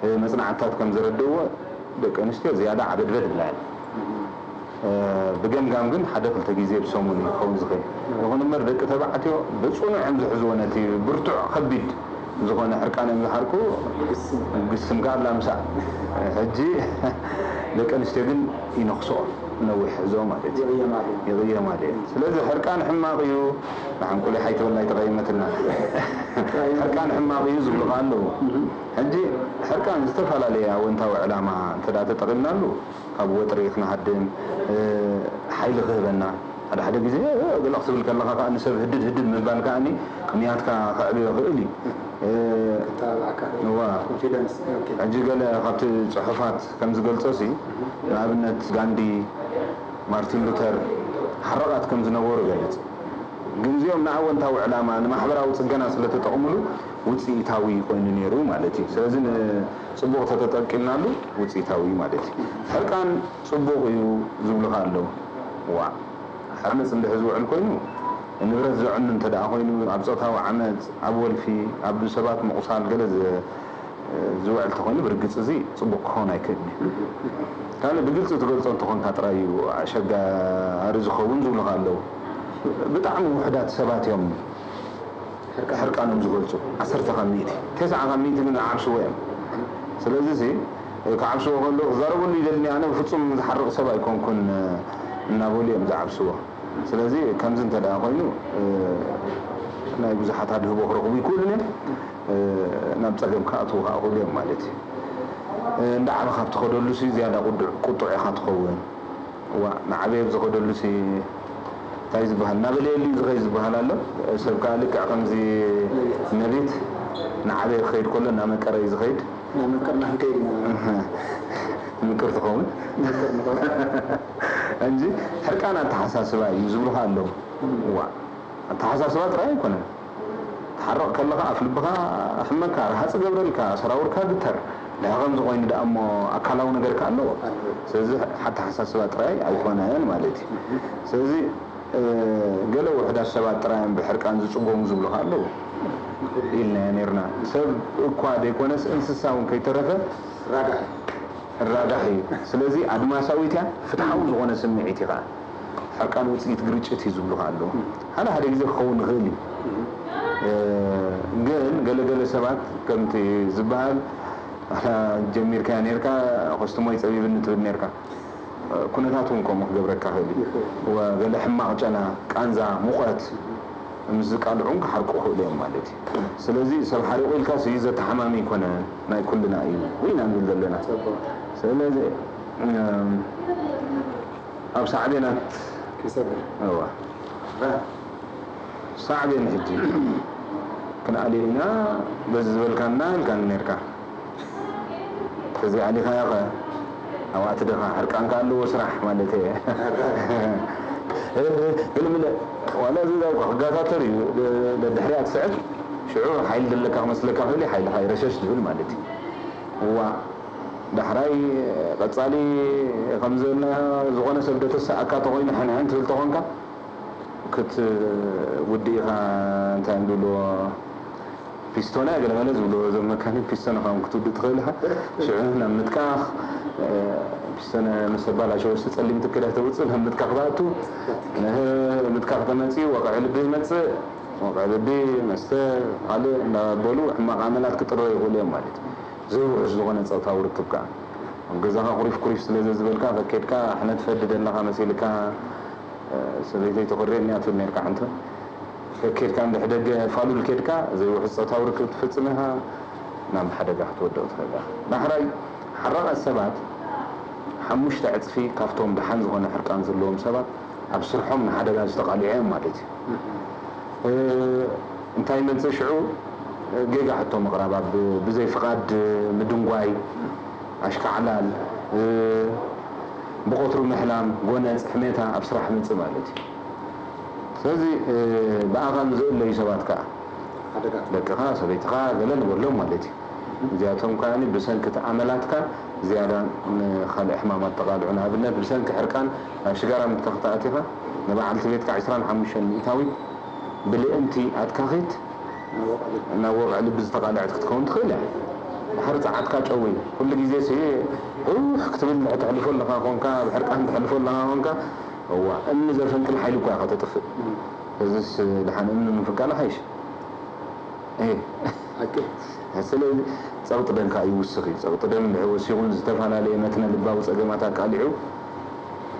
እ፣ መጽናዕትታት ከም ዘረድእዎ፣ ደቂ ኣንስትዮ ዝያዳ ዓበድበድ ይብላ እየን። እ፣ ብገምጋም ግን ሓደ ክልተ ግዜ ብሰሙን እዩ ክኸውን ዝኽእል። ይኹን እምበር፣ ደቂ ተባዕትዮ ብጽኑዕ እዮም ዝሕዝዎ፣ ነቲ ብርቱዕ ከቢድ ዝኾነ ሕርቃን እዮም ዝሓርቁ። ግስም። ግስም ከኣ ላምሳ። ሕጂ ደቂ ኣንስትዮ ግን ይነኽስኦ፣ ነዊሕ ሕዝኦ ማለት እዩ። ይቕየማሉ። ይቕየማሉ እየን። ስለዚ ሕርቃን ሕማቕ እዩ። ንሓንቁሊ ሓይትበላ ኣይተቐየመትና። ሕርቃን ሕማቕ እዩ ዝብሉ ከኣ ኣለዉ። ሕጂ ሕርቃን ዝተፈላለየ ኣወንታዊ ዕላማ እንተ ደኣ ተጠቒምናሉ፣ ካብ ወጥሪ ክንሃድም፣ እ፣ ሓይሊ ክህበና። ሓደ ሓደ ግዜ፣ እ፣ ገለ ክትብል ከለኻ ከኣ ንሰብ ህድድ ህድድ ምባል ከኣ ንያትካ ከዕብዮ ይኽእል እዩ። እ፣ ክተባብዓካ። እዋ። ኮንፊደንስ። ኦኬ። ሕጂ ገለ ካብቲ ጽሑፋት ከም ዝገልጾሲ፣ ንኣብነት ጋንዲ፣ ማርቲን ሉተር ሓራቓት ከም ዝነበሩ ይገልጽ። ግን እዚኦም ንኣወንታዊ ዕላማ፣ ንማሕበራዊ ጽገና ስለ ተጠቕምሉ ውጽኢታዊ ኮይኑ ነይሩ ማለት እዩ። ስለዚ ንጽቡቕ ተተጠቂምናሉ ውጽኢታዊ እዩ ማለት እዩ። ሕርቃን ጽቡቕ እዩ ዝብሉኻ ኣለዉ። ዋእ፣ ዓመጽ እንድሕር ዝውዕል ኮይኑ፣ ንብረት ዘዕኑ እንተ ደኣ ኮይኑ፣ ኣብ ጾታዊ ዓመጽ፣ ኣብ ወልፊ፣ ኣብ ሰባት ምቑሳል ገለ ዝ-፣ ዝውዕል ተኾይኑ፣ ብርግጽ እዚ ጽቡቕ ክኸውን ኣይክእልን እዩ። ካልእ ብግልጺ ትገልጾ እንተኾንካ ጥራይ እዩ ኣሸጋሪ ዝኸውን ዝብሉኻ ኣለዉ። ብጣዕሚ ውሑዳት ሰባት እዮም ሕርቃኖም ዝገልጹ። ዓሰርተ ካብ ሚእቲ፣ ተስዓ ካብ ሚእቲ ግን ዝዓብስዎ እዮም። ስለዚ እዚ ክዓብስዎ ከለዉ ክዛረበሉ ይደልን እየ፣ ኣነ ብፍጹም ዝሓርቕ ሰብ ኣይኮንኩን እናበሉ እዮም ዝዓብስዎ። ስለዚ ከምዚ እንተ ደኣ ኮይኑ፣ እ፣ ናይ ብዙሓት ኣድህቦ ክረኽቡ ይክእሉን እዮም፣ እ፣ ናብ ጸገም ክኣትዉ ከኣ ይኽእሉ እዮም ማለት እዩ። እ፣ እንዳ ዓበኻ ኣብ ትኸደሉ ሲ ዝያዳ ቁዱዕ-፣ ቁጡዕ ኢኻ ትኸውን። እዋ፣ ንዓበየ ኣብ ዝኸደሉ ሲ እንታይ ዝበሃል? እናበለየሉ እዩ ዝኸይድ ዝበሃል ኣሎ። ሰብ ከኣ ልክዕ ከምዚ ነቢት ንዓበየ ክኸይድ ከሎ እናመቀረ እዩ ዝኸይድ። እናመቀርና ክንከይድ ኢና። እህ፣ ምቅር ትኸውን። ምቅር ንኸውን። እንጂ ሕርቃን ኣተሓሳስባ እዩ ዝብሉኻ ኣለዉ። እዋ፣ ኣተሓሳስባ ጥራይ ኣይኮነን። ትሓርቕ ከለኻ ኣፍ ልብኻ ኣሕመካ፣ ረሃጽ ገብረልካ፣ ሰራውርካ ግተር። ድሕሪ ከምዚ ኮይኑ ደኣ እሞ ኣካላዊ ነገርካ ኣለዎ። ኣለዎ። ስለዚ ኣተሓሳስባ ጥራይ ኣይኮነን ማለት እዩ። ስለዚ፣ እ፣ ገለ ውሑዳት ሰባት ጥራይ እዮም ብሕርቃን ዝጽገሙ ዝብሉኻ ኣለዉ ኢልናዮ ነይርና። ሰብ እኳ ዘይኮነስ እንስሳ እውን ከይተረፈ ራጋሕ። ራጋሕ እዩ። ስለዚ ኣድማሳዊት እያ፣ ፍትሓዊ ዝኾነ ስምዒት እዩ ኸኣ። ሕርቃን ውጽኢት ግርጭት እዩ ዝብሉኻ ኣለዉ። ሓደ ሓደ ግዜ ክኸውን ይኽእል እዩ። እ፣ ግን ገለ ገለ ሰባት ከምቲ ዝበሃል፣ ጀሚርካያ ነይርካ፣ ኮስትሞይ ጸቢብኒ ትብል ነይርካ። ኩነታት እውን ከምኡ ክገብረካ ይኽእል እዩ። ይኽእል። ወ-፣ ገለ ሕማቕ ጨና፣ ቃንዛ፣ ሙቐት ምስ ዝቃልዑን ክሓርቁ ይኽእሉ እዮም ማለት እዩ። ስለዚ ሰብ ሓሪቑ ኢልካ ሲ ዘተሓማሚ ኣይኮነን፣ ናይ ኩልና እዩ ኢና ንብል ዘለና። ጽቡቕ። ስለዚ፣ እም፣ ኣብ ሳዕቤናት ክንሰግር። እዋ። ራ። ሳዕቤን ሕጂ ክንኣልዮ ኢና፣ በዚ ዝበልካና ኢልካኒ ነይርካ። ተዘይኣሊኻዮ ኸ? ኣብኣ ትደኻ፣ ሕርቃንካ ኣለዎ ስራሕ ማለት እየ። ገለ መለ፣ ዋላ እዚ ዛውካ ክጋታተር እዩ፣ ደ-፣ ደድሕሪኣ ትስዕብ፣ ሽዑ ሓይሊ ዘለካ ክመስለካ ክእል እዩ፣ ሓይልኻ ይረሸሽ ዝብል ማለት እዩ። እዋ፣ ዳሕራይ ቀጻሊ ከምዚ ዝበልናዮ ዝኾነ ሰብ ዶ ተሰኣካ ተኾይኑ ሕንሕን ትብል ተኾንካ፣ ክትውድእ ኢኻ፣ እንታይ እዮም ዝብልዎ፣ ፒስቶና ገለ መለ ዝብልዎ፣ እዞም መካኒክ ፒስቶን ኢኻ ክትውድእ ትኽእል ኢኻ። ሽዑ ናብ ምትካኽ፣ እ፣ ፒስቶን ምስ ኣባላሸወ ጸሊም ትኪ ዶ ተውጽእ፣ ናብ ምትካኽ ትኣቱ። እ፣ ምትካኽ ተመጺኡ ወቕዒ ልቢ ይመጽእ። ወቕዒ ልቢ፣ መስተ፣ ካልእ እንዳበሉ ሕማቕ ኣመላት ክጥርዮ ይኽእሉ እዮም ማለት እዩ። ዘይውሑስ ዝኾነ ጾታዊ ርክብ ከኣ፣ ኣብ ገዛኻ ኩሪፍ ኩሪፍ ስለ ዘዝበልካ፣ ከኬድካ ሕነ ትፈዲ ደለኻ መሲልካ፣ እ፣ ሰበይተይ ተኾርየኒ እያ ትብል ነርካ። ሕንቶ ከኬድካ እንድሕር ደገ ፋሉል ኬድካ ዘይውሑስ ጾታዊ ርክብ ትፍጽም ኢኻ። ናብ ሓደጋ ክትወድቕ ትኽእል ኢኻ። ዳሕራይ ሓራቓት ሰባት ሓሙሽተ ዕጽፊ ካብቶም ደሓን ዝኾነ ሕርቃን ዘለዎም ሰባት ኣብ ስርሖም ንሓደጋ ዝተቓልዑ እዮም ማለት እዩ። እ፣ እንታይ መንጽ ሽዑ ጌጋ ሕቶ ምቕራብ፣ ኣብ ብዘይ ፍቓድ ምድንጓይ፣ ኣሽካዕላል፣ እ፣ ብቐትሩ ምሕላም፣ ጎነጽ፣ ሕሜታ ኣብ ስራሕ ምጽእ ማለት እዩ። ስለዚ፣ እ፣ ብኣኻ ንዝእለዩ ሰባት ከኣ ሓደጋ። ደቅኻ፣ ሰበይትኻ ገለ ንበሎም ማለት እዩ። እዚኣቶም ከኣ ብሰንኪ እቲ ኣመላትካ ዝያዳ ንኻልእ ሕማማት ተቓልዑ። ንኣብነት ብሰንኪ ሕርቃን ናብ ሽጋራ ምትካኽ ተኣቲኻ ንበዓልቲ ቤትካ ዕስራን ሓሙሽተን ሚእታዊት ብልእምቲ ኣትካኺት ናብ ወቕዒ ልቢ ዝተቓልዐት ክትከውን ትኽእል እያ። ድሕሪ ጸዓትካ ጨዊ ኩሉ ግዜ ሲ ሑሕ ክትብል ተሕልፎ ኣለኻ ኮንካ፣ ኣብ ሕርቃን ተሕልፎ ኣለኻ ኮንካ፣ እዋ እምኒ ዘፈንቅል ሓይሊ እኳ ኢኻ ተጥፍእ። እዚስ ድሓን እምኒ ምፍንቃል ሓይሽ። እየ። ሓቂ። ስለዚ ጸቕጢ ደም ከኣ ይውስኽ እዩ። ጸቕጢ ደም እንድሕር ወሲኹ ንዝተፈላለየ መትነ ልባዊ ጸገማት ኣቃሊዑ፣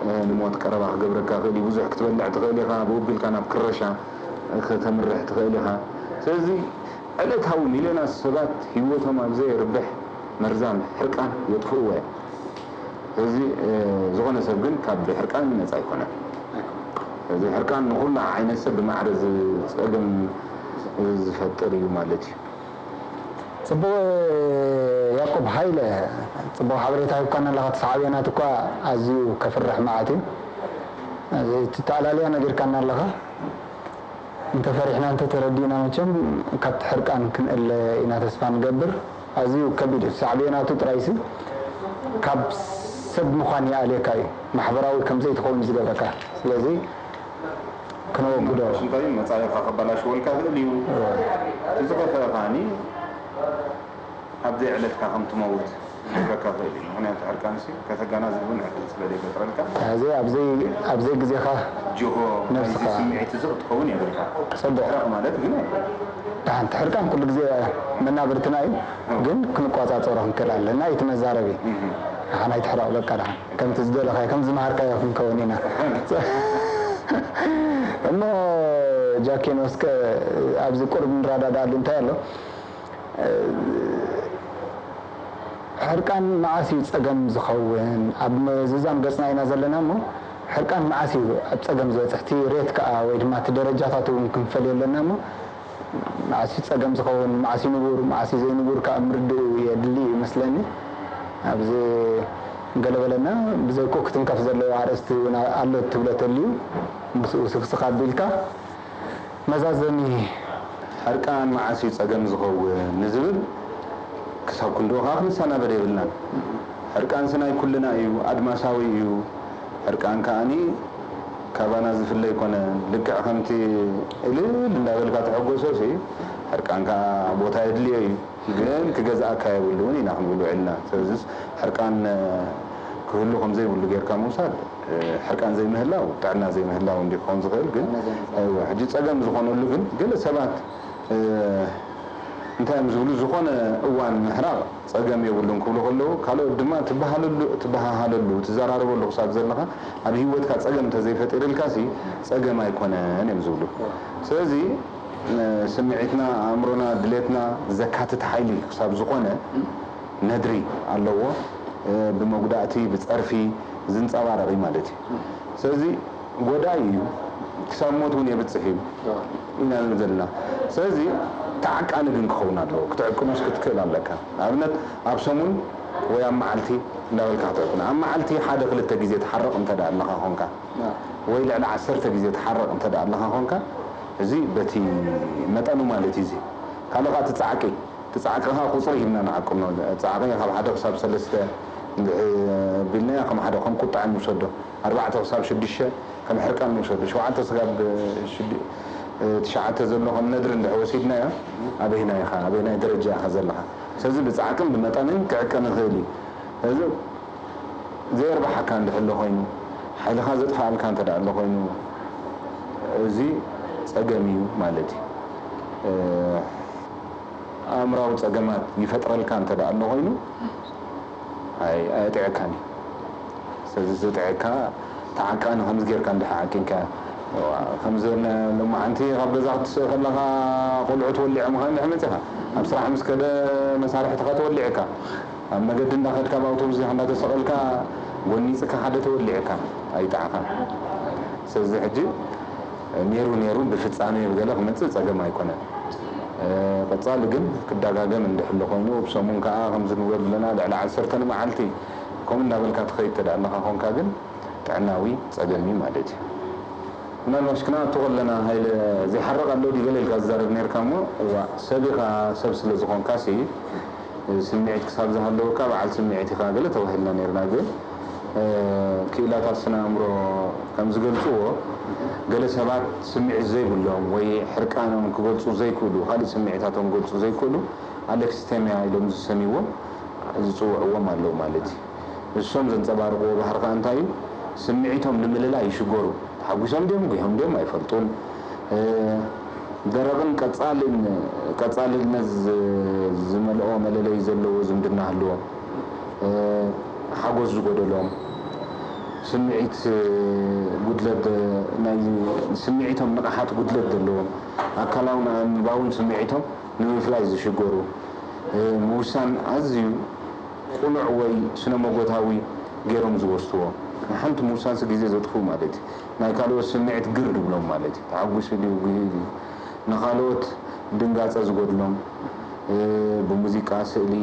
እ፣ ንሞት ቀረባ ክገብረካ ይኽእል እዩ። ብዙሕ ክትበልዕ ትኽእል ኢኻ። ብኡ ኣቢልካ ናብ ክረሻ፣ እ፣ ከተምርሕ ትኽእል ኢኻ። ስለዚ ዕለታዊ ሚልዮናት ሰባት ህይወቶም ኣብ ዘየርብሕ መርዛም ሕርቃን የጥፍእዎ እዮም። ስለዚ፣ እ፣ ዝኾነ ሰብ ግን ካብ ሕርቃን ነጻ ኣይኮነን። ስለዚ ሕርቃን ንኹሉ ዓይነት ሰብ ብማዕረ ዝ-፣ ጸገም ዝፈጥር እዩ ማለት እዩ። ጽቡቕ፣ ያዕቆብ ሃይለ፣ ጽቡቕ ሓበሬታ ሂብካና ኣለኻ። እቲ ሰዓብዮናት እኳ ኣዝዩ ከፍርሕ መዓት እዩ። እዚ እቲ ኣተኣላልያ ነጊርካና ኣለኻ። እንተፈሪሕና እንተተረዲእና መቸም ካብቲ ሕርቃን ክንእለ ኢና ተስፋ ንገብር። ኣዝዩ ከቢድ እዩ። ሳዕቤናቱ ጥራይሲ ካብ ሰብ ምዃን ይኣልየካ እዩ። ማሕበራዊ ከም ዘይትኸውን እዩ ዝገብረካ። ስለዚ ክነወግዶ። ሽንታዩ መጻኢኻ ከባላሽወልካ ይኽእል እዩ። እቲ ዝኸፍአ ከኣኒ ኣብ ዘይዕለትካ ከም ትመውት ክገብረካ ይኽእል እዩ። ምኽንያቱ ሕርቃንሲ ከተጋናዝብ እውን ዕድል ስለ ዘይፈጥረልካ። እዚ ኣብ ዘይ-፣ ኣብ ዘይግዜኻ ጅሆ ነብስኻ ናይዚ ስምዒት እዚ ክትኸውን የብልካ። ጽቡቕ። ሕራቕ ማለት ግን ኣይኮነን። ደሓን፣ እቲ ሕርቃን ኩሉ ግዜ መናብርትና እዩ፣ እም። ግን ክንቆጻጸሮ ክንክእል ኣለና። እቲ መዛረቢ እም። ንሓና ኣይትሕረቕ፣ በቃ ደሓን። ከምቲ ዝደለኻዮ፣ ከም ዝመሃርካዮ ክንከውን ኢና። እሞ ጃኪኖ፣ እስከ ኣብዚ ቁሩብ ንረዳዳኣሉ እንታይ ኣሎ? ሕርቃን መዓስ እዩ ጸገም ዝኸውን? ኣብ ምዝዛም ገጽና ኢና ዘለና እሞ፣ ሕርቃን መዓስ እዩ ኣብ ጸገም ዝበጽሕ? እቲ ሬት ከኣ ወይ ድማ እቲ ደረጃታት እውን ክንፈልዮ ኣለና እሞ፣ መዓስ እዩ ጸገም ዝኸውን? መዓስ እዩ ንቡር? መዓስ እዩ ዘይንቡር ከኣ ምርድኡ የድሊ እዩ መስለኒ። ኣብዚ ገለ በለና፣ ብዘይኮ ክትንከፍ ዘለዎ ኣርእስቲ እውን ኣሎ ትብሎ ተልዩ፣ ምስኡ ስኽስኽ ኣቢልካ፣ መዛዘሚ። ሕርቃን መዓስ እዩ ጸገም ዝኸውን ንዝብል ክሳብ ክንድኡ ከኣ ክንሰናበድ የብልናን። ሕርቃንሲ ናይ ኩልና እዩ፣ ኣድማሳዊ እዩ። ሕርቃን ከኣኒ ካባና ዝፍለ ኣይኮነን። ልክዕ ከምቲ እልል እንዳበልካ ትሕጎሶሲ፣ ሕርቃን ከኣ ቦታ የድልዮ እዩ። ግን ክገዝኣካ የብሉን ኢና ክንብል ውዒልና። ስለዚስ ሕርቃን ክህሉ ከም ዘይብሉ ጌርካ ምውሳድ፣ ሕርቃን ዘይምህላው ጥዕና ዘይምህላው እንዲ ክኸውን ዝኽእል። ግን ጥዕና ዘይምህላው። እወ፣ ሕጂ ጸገም ዝኾነሉ ግን ገለ ሰባት፣ እ፣ እንታይ እዮም ዝብሉ፣ ዝኾነ እዋን ምሕራቕ ጸገም የብሉን ክብሉ ከለዉ፣ ካልኦት ድማ ትበሃለሉ፣ ትበሃሃለሉ፣ ትዘራረበሉ ክሳብ ዘለኻ ኣብ ህይወትካ ጸገም እንተዘይፈጢርልካሲ ጸገም ኣይኮነን እዮም ዝብሉ። ስለዚ፣ እ፣ ስምዒትና፣ ኣእምሮና፣ ድሌትና ዘካትት ሓይሊ ክሳብ ዝኾነ ነድሪ ኣለዎ። እ፣ ብመጉዳእቲ፣ ብጸርፊ ዝንጸባረቕ እዩ ማለት እዩ። ስለዚ ጎዳኢ እዩ፣ ክሳብ ሞት እውን የብጽሕ እዩ ኢና ንብል ዘለና። ስለዚ ተዓቃኒ ግን ክኸውን ኣለዎ። ክትዕቅኖስ ክትክእል ኣለካ። ንኣብነት ኣብ ሰሙን ወይ ኣብ መዓልቲ እንዳበልካ ክትዕቅኖ። ኣብ መዓልቲ ሓደ ክልተ ግዜ ትሓርቕ እንተ ደኣ ኣለኻ ኾንካ፣ ወይ ልዕሊ ዓሰርተ ግዜ ትሓርቕ እንተ ደኣ ኣለኻ ኾንካ፣ እዚ በቲ መጠኑ ማለት እዩ። እዚ ካልእ ከኣ እቲ ጻዕቂ፣ እቲ ጻዕቂ ከኣ ቁጽሪ ሂብና ንዓቅኖ። ጻዕቂ ካብ ሓደ ክሳብ ሰለስተ እንድሕር ቢልናዮ፣ ከም ሓደ ከም ቁጥዐ ንውሰዶ። ኣርባዕተ ክሳብ ሽዱሽተ ከም ሕርቃን ንውሰዶ። ሸውዓተ ክሳብ ሽዱ-፣ ትሽዓተ ዘሎ ከም ነድሪ እንድሕር ወሲድናዮ፣ ኣበይናይ ኢኻ? ኣበይናይ ደረጃ ኢኻ ዘለኻ? ስለዚ ብጻዕቅን ብመጠንን ክዕቀን ይኽእል እዩ። ስለዚ ዘየርብሓካ እንድሕር ኣሎ ኮይኑ፣ ሓይልኻ ዘጥፍኣልካ እንተ ደኣ ኣሎ ኮይኑ፣ እዚ ጸገም እዩ ማለት እዩ። እ፣ ኣእምራዊ ጸገማት ይፈጥረልካ እንተ ደኣ ኣሎ ኮይኑ፣ ኣይ-፣ ኣየጥዕካን እዩ። ስለዚ ዘጥዕካ ተዓቃኒ ከምዚ ጌርካ እንድሕር ዓቂንካ፣ ከምዚ ሎማዓንቲ ካብ ገዛ ክትስእ ከለኻ ቆልዑ ትወሊዖም ኸ እንድሕር መፂኻ ኣብ ስራሕ ምስ ከደ መሳርሕትኻ ተወሊዕካ ኣብ መገዲ እንዳኸድካ ኣብ ኣውቶቡስ ዲኻ እንዳተሰቐልካ ጎኒፅካ ሓደ ተወሊዕካ ኣይጣዕኻ። ስለዚ ሕጂ ነይሩ ነይሩ ብፍፃሜ ብገለ ክመፅእ ፀገም ኣይኮነን። ቀፃሊ ግን ክደጋገም እንድሕሎ ኮይኑ ብሰሙን ከዓ ከምዚ ንብሎ ዘለና ልዕሊ ዓሰርተ ንመዓልቲ ከምኡ እንዳበልካ ትኸይድ ተደኣ ኣለኻ ኮንካ ግን ጥዕናዊ ጸገም እዩ ማለት እዩ። ምናልባሽ ክነኣቱ ከለና ሃይለ ዘይሓርቕ ኣሎ ድዩ ገለ ኢልካ ዝዛረብ ነርካ እሞ እዋእ ሰብ ኢኻ ሰብ ስለ ዝኾንካ ሲ ስምዒት ክሳብ ዝሃለወካ በዓል ስምዒት ኢኻ ገለ ተባሂልና ነርና ግን ክኢላታት ስነ ኣእምሮ ከም ዝገልጽዎ ገለ ሰባት ስምዒት ዘይብሎም ወይ ሕርቃኖም ክገልጹ ዘይክእሉ ካልእ ስምዒታቶም ክገልጹ ዘይክእሉ ኣሌክስቴሚያ ኢሎም ዝሰምይዎም ዝጽውዕዎም ኣለዉ ማለት እዩ። እሶም ዘንጸባርቕዎ ባህሪ ከኣ እንታይ እዩ? ስምዒቶም ንምልላይ ይሽገሩ። ተሓጒሶም ድዮም ጉሆም ድዮም ኣይፈልጡን። ደረቕን ቀጻልን ቀጻልነት ዝመልኦ መለለዪ ዘለዎ ዝምድና ህልዎም። ሓጎስ ዝጎደሎም፣ ስምዒት ጉድለት ናይ ስምዒቶም ንቕሓት ጉድለት ዘለዎም፣ ኣካላውን ኣእምባውን ስምዒቶም ንምፍላይ ዝሽገሩ፣ ምውሳን ኣዝዩ ቅኑዕ ወይ ስነ-መጎታዊ ገይሮም ዝወስድዎ። ንሓንቲ ምውሳንሲ ግዜ ዘጥፍኡ ማለት እዩ። ናይ ካልኦት ስምዒት ግር ድብሎም ማለት እዩ። ተሓጒሱ ድዩ፣ ጉሂ ድዩ፣ ንኻልኦት ድንጋጸ ዝጎድሎም፣ ብሙዚቃ፣ ስእሊ፣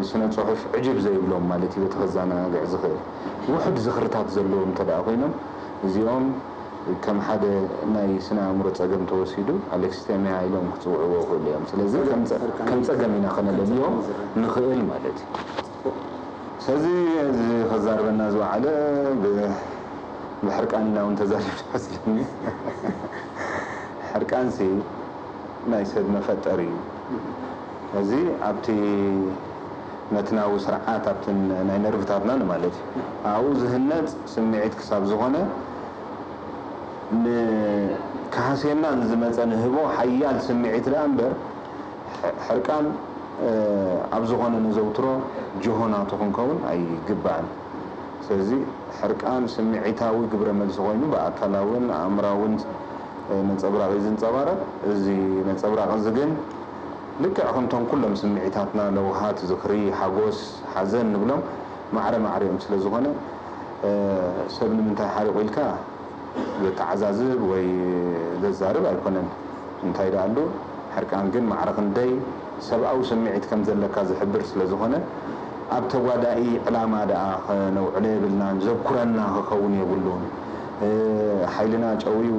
ስነ-ጽሑፍ ዕጅብ ዘይብሎም ማለት እዩ። በቲ ከዘናግዕ ዝኽእል ውሑድ ዝኽርታት ዘለዎም እንተ ደኣ ኮይኖም እዚኦም ከም ሓደ ናይ ስነ ኣእምሮ ጸገም ተወሲዱ ኣሌክሲቴሚያ ኢሎም ክጽውዕዎ ይኽእሉ እዮም። ስለዚ ከም ጸ- ከም ጸገም ኢና ከነለልዮ ንኽእል ማለት እዩ። ስለዚ እዚ ከዛርበና ዝወዓለ ብ- ብሕርቃን ኢና እውን ተዛሪብና መስለኒ። ሕርቃንሲ ናይ ሰብ መፈጠሪ እዩ። እዚ ኣብቲ መትናዊ ስርዓት ኣብቲ ናይ ነርቭታትና ንማለት እዩ ኣብኡ ዝህነፅ ስምዒት ክሳብ ዝኾነ ንክሃስየና ንዝመፀ ንህቦ ሓያል ስምዒት ደኣ እምበር ሕርቃን ኣብ ዝኾነ ነዘውትሮ ጅሆናቱ ክንከውን ኣይግባእን። ስለዚ ሕርቃን ስምዒታዊ ግብረ መልሲ ኮይኑ ብኣካላውን ኣእምራውን ነፀብራቕ እዩ ዝንፀባረቕ። እዚ ነፀብራቕ እዚ ግን ልክዕ ከምቶም ኩሎም ስምዒታትና ለውሃት፣ ዝኽሪ፣ ሓጎስ፣ ሓዘን ንብሎም ማዕረ ማዕሪኦም ስለ ዝኾነ ሰብ ንምንታይ ሓሪቑ ኢልካ ዘተዓዛዝብ ወይ ዘዛርብ ኣይኮነን። እንታይ ደኣሉ ሕርቃን ግን ማዕረ ክንደይ ሰብኣዊ ስምዒት ከም ዘለካ ዝሕብር ስለ ዝኾነ ኣብ ተጓዳኢ ዕላማ ደኣ ከነውዕሎ የብልናን። ዘኩረና ክኸውን የብሉን። ሓይልና ጨውዩ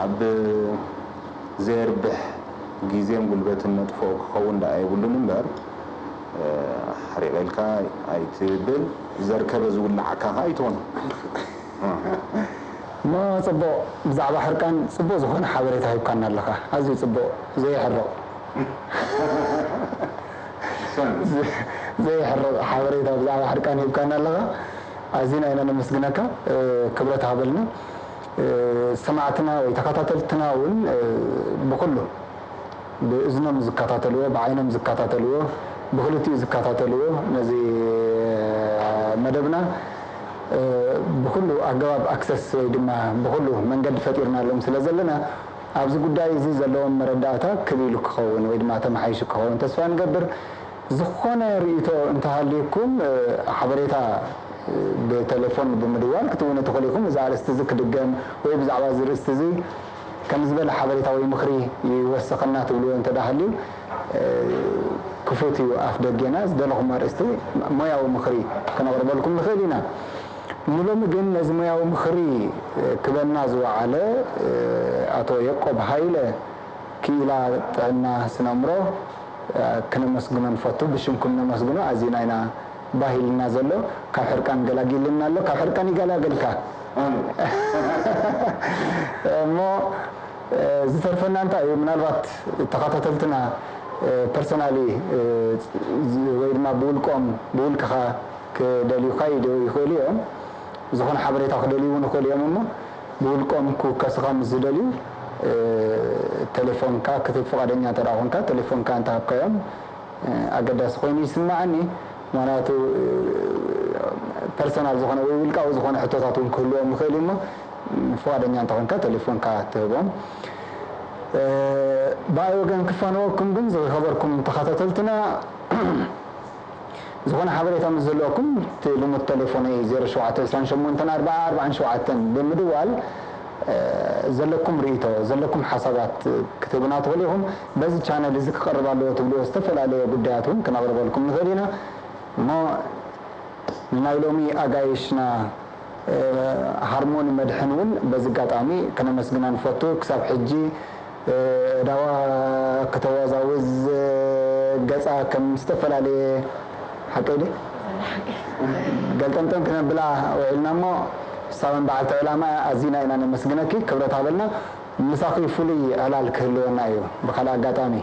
ኣብ ዘየርብሕ ግዜን ጉልበትን ነጥፍኦ ክኸውን ደኣ የብሉን እምበር ሓሪቐ ኢልካ ኣይትብል። ዘርከበ ዝውልዓካ ከኣ ኣይትኹን። እሞ ጽቡቕ፣ ብዛዕባ ሕርቃን ጽቡቕ ዝኾነ ሓበሬታ ሂብካና ኣለኻ። ኣዝዩ ጽቡቕ፣ ዘየሕርቕ። ዘየሕርቕ ሓበሬታ ብዛዕባ ሕርቃን ሂብካና ኣለኻ። ኣዚና ኢና ነመስግነካ። ክብረት ሃበልና። ሰማዕትና ወይ ተኸታተልትና እውን ብኹሉ ብእዝኖም ዝከታተልዎ፣ ብዓይኖም ዝከታተልዎ፣ ብክልቲኡ ዝከታተልዎ ነዚ መደብና ብኩሉ ኣገባብ ኣክሰስ ወይ ድማ ብኩሉ መንገዲ ፈጢርናሎም ስለ ዘለና ኣብዚ ጉዳይ እዚ ዘለዎም መረዳእታ ክብ ኢሉ ክኸውን ወይ ድማ ተመሓይሹ ክኸውን ተስፋ ንገብር። ዝኾነ ርእይቶ እንተሃልዩኩም ሓበሬታ ብቴሌፎን ብምድዋል ክትውኑ ትኽእሉ ኢኹም። እዚ ኣርእስቲ እዚ ክድገም ወይ ብዛዕባ እዚ ርእስቲ እዚ ከም ዝበለ ሓበሬታ ወይ ምኽሪ ይወሰኸና ትብልዎ እንተ ደኣ ሃልዩ ክፉት እዩ ኣፍ ደጌና። ዝደለኹም ኣርእስቲ ሞያዊ ምኽሪ ክነቕርበልኩም ንኽእል ኢና። ንሎሚ ግን ነዚ ሞያዊ ምኽሪ ክበና ዝወዓለ ኣቶ የቆብ ሃይለ ክኢላ ጥዕና ስነምሮ ክነመስግኖ ንፈቱ። ብሽምኩም ነመስግኖ። ኣዚና ኢና ባህ ኢልና ዘሎ። ካብ ሕርቃን ገላጊልና ኣሎ። ካብ ሕርቃን ይገላግልካ። እሞ ዝተርፈና እንታይ እዩ? ምናልባት ተኸታተልትና ፐርሰናሊ ወይ ድማ ብውልቆም ብውልቅኻ ክደልዩካ ይደ- ይኽእሉ እዮም። ዝኾነ ሓበሬታ ክደልዩ እውን ይኽእሉ እዮም። እሞ ብውልቆም ክውከሱኻ ምስ ዝደልዩ ቴሌፎንካ ክትህብ ፍቓደኛ እንተ ደኣ ኮንካ ቴሌፎንካ እንተ ሃብካዮም ኣገዳሲ ኮይኑ ይስምዓኒ። ምኽንያቱ ፐርሰናል ዝኾነ ወይ ውልቃዊ ዝኾነ ሕቶታት እውን ክህልዎም ይኽእል እዩ። እሞ ፍቓደኛ እንተኾንካ ቴሌፎንካ ትህቦም። ብኣይ ወገን ክፋነወኩም ግን ዝኸበርኩም ተኸታተልትና ዝኾነ ሓበሬታ ምስ ዘለኩም እቲ ልሙድ ቴሌፎነይ ዜሮ ሸውዓተ ዕስራን ሸሞንተን ኣርብዓ ኣርብዓን ሸውዓተን ብምድዋል ዘለኩም ርእይቶ ዘለኩም ሓሳባት ክትህቡና ትኽእሉ ኢኹም። በዚ ቻነል እዚ ክቐርብ ኣለዎ ትብልዎ ዝተፈላለየ ጉዳያት እውን ክነቕርበልኩም ንኽእል ኢና። እሞ ንናይ ሎሚ ኣጋይሽና ሃርሞኒ መድሕን እውን በዚ ኣጋጣሚ ክነመስግና ንፈቱ። ክሳብ ሕጂ ዳዋ ክተዋዛውዝ ገፃ ከም ዝተፈላለየ ሓቀይ ገልጠምጠም ክነብላ ውዒልና እሞ ሳበን በዓልቲ ዕላማ ኣዚና ኢና ነመስግነኪ። ክብረት ሃበልና። ምሳኺ ፍሉይ ዕላል ክህልወና እዩ። ብካልእ ኣጋጣሚ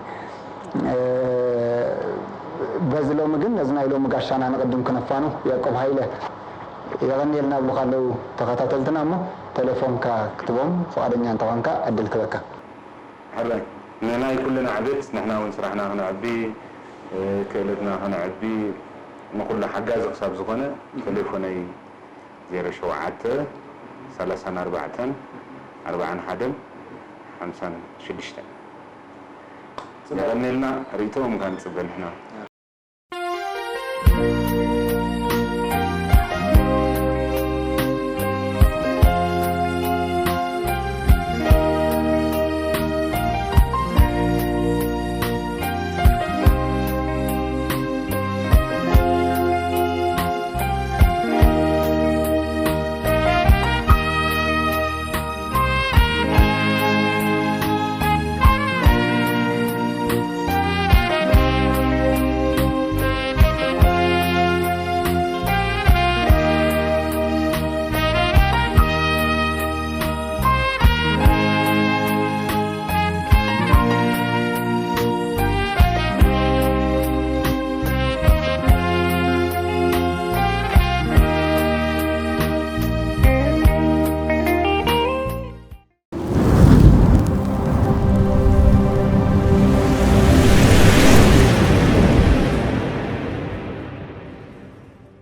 በዚ ሎሚ ግን ነዚ ናይ ሎሚ ጋሻና ንቕድም ክነፋኑ ያቆብ ሃይለ የቐንየልና ብሉኻ ኣለዉ ተኸታተልትና። እሞ ቴሌፎንካ ክትቦም ፍቓደኛ እንተኾንካ ዕድል ክበካ። ሕራይ ንናይ ኩልና ዕቤት ንሕና እውን ስራሕና ክነዕቢ ክእለትና ክነዕቢ ንኩሉ ሓጋዚ ክሳብ ዝኾነ ቴሌፎነይ ዜሮ ሸውዓተ ሰላሳን ኣርባዕተን ኣርባዓን ሓደን ሓምሳን ሽዱሽተን። የቐንየልና። ርእይቶኦም ከንጽበ ንሕና።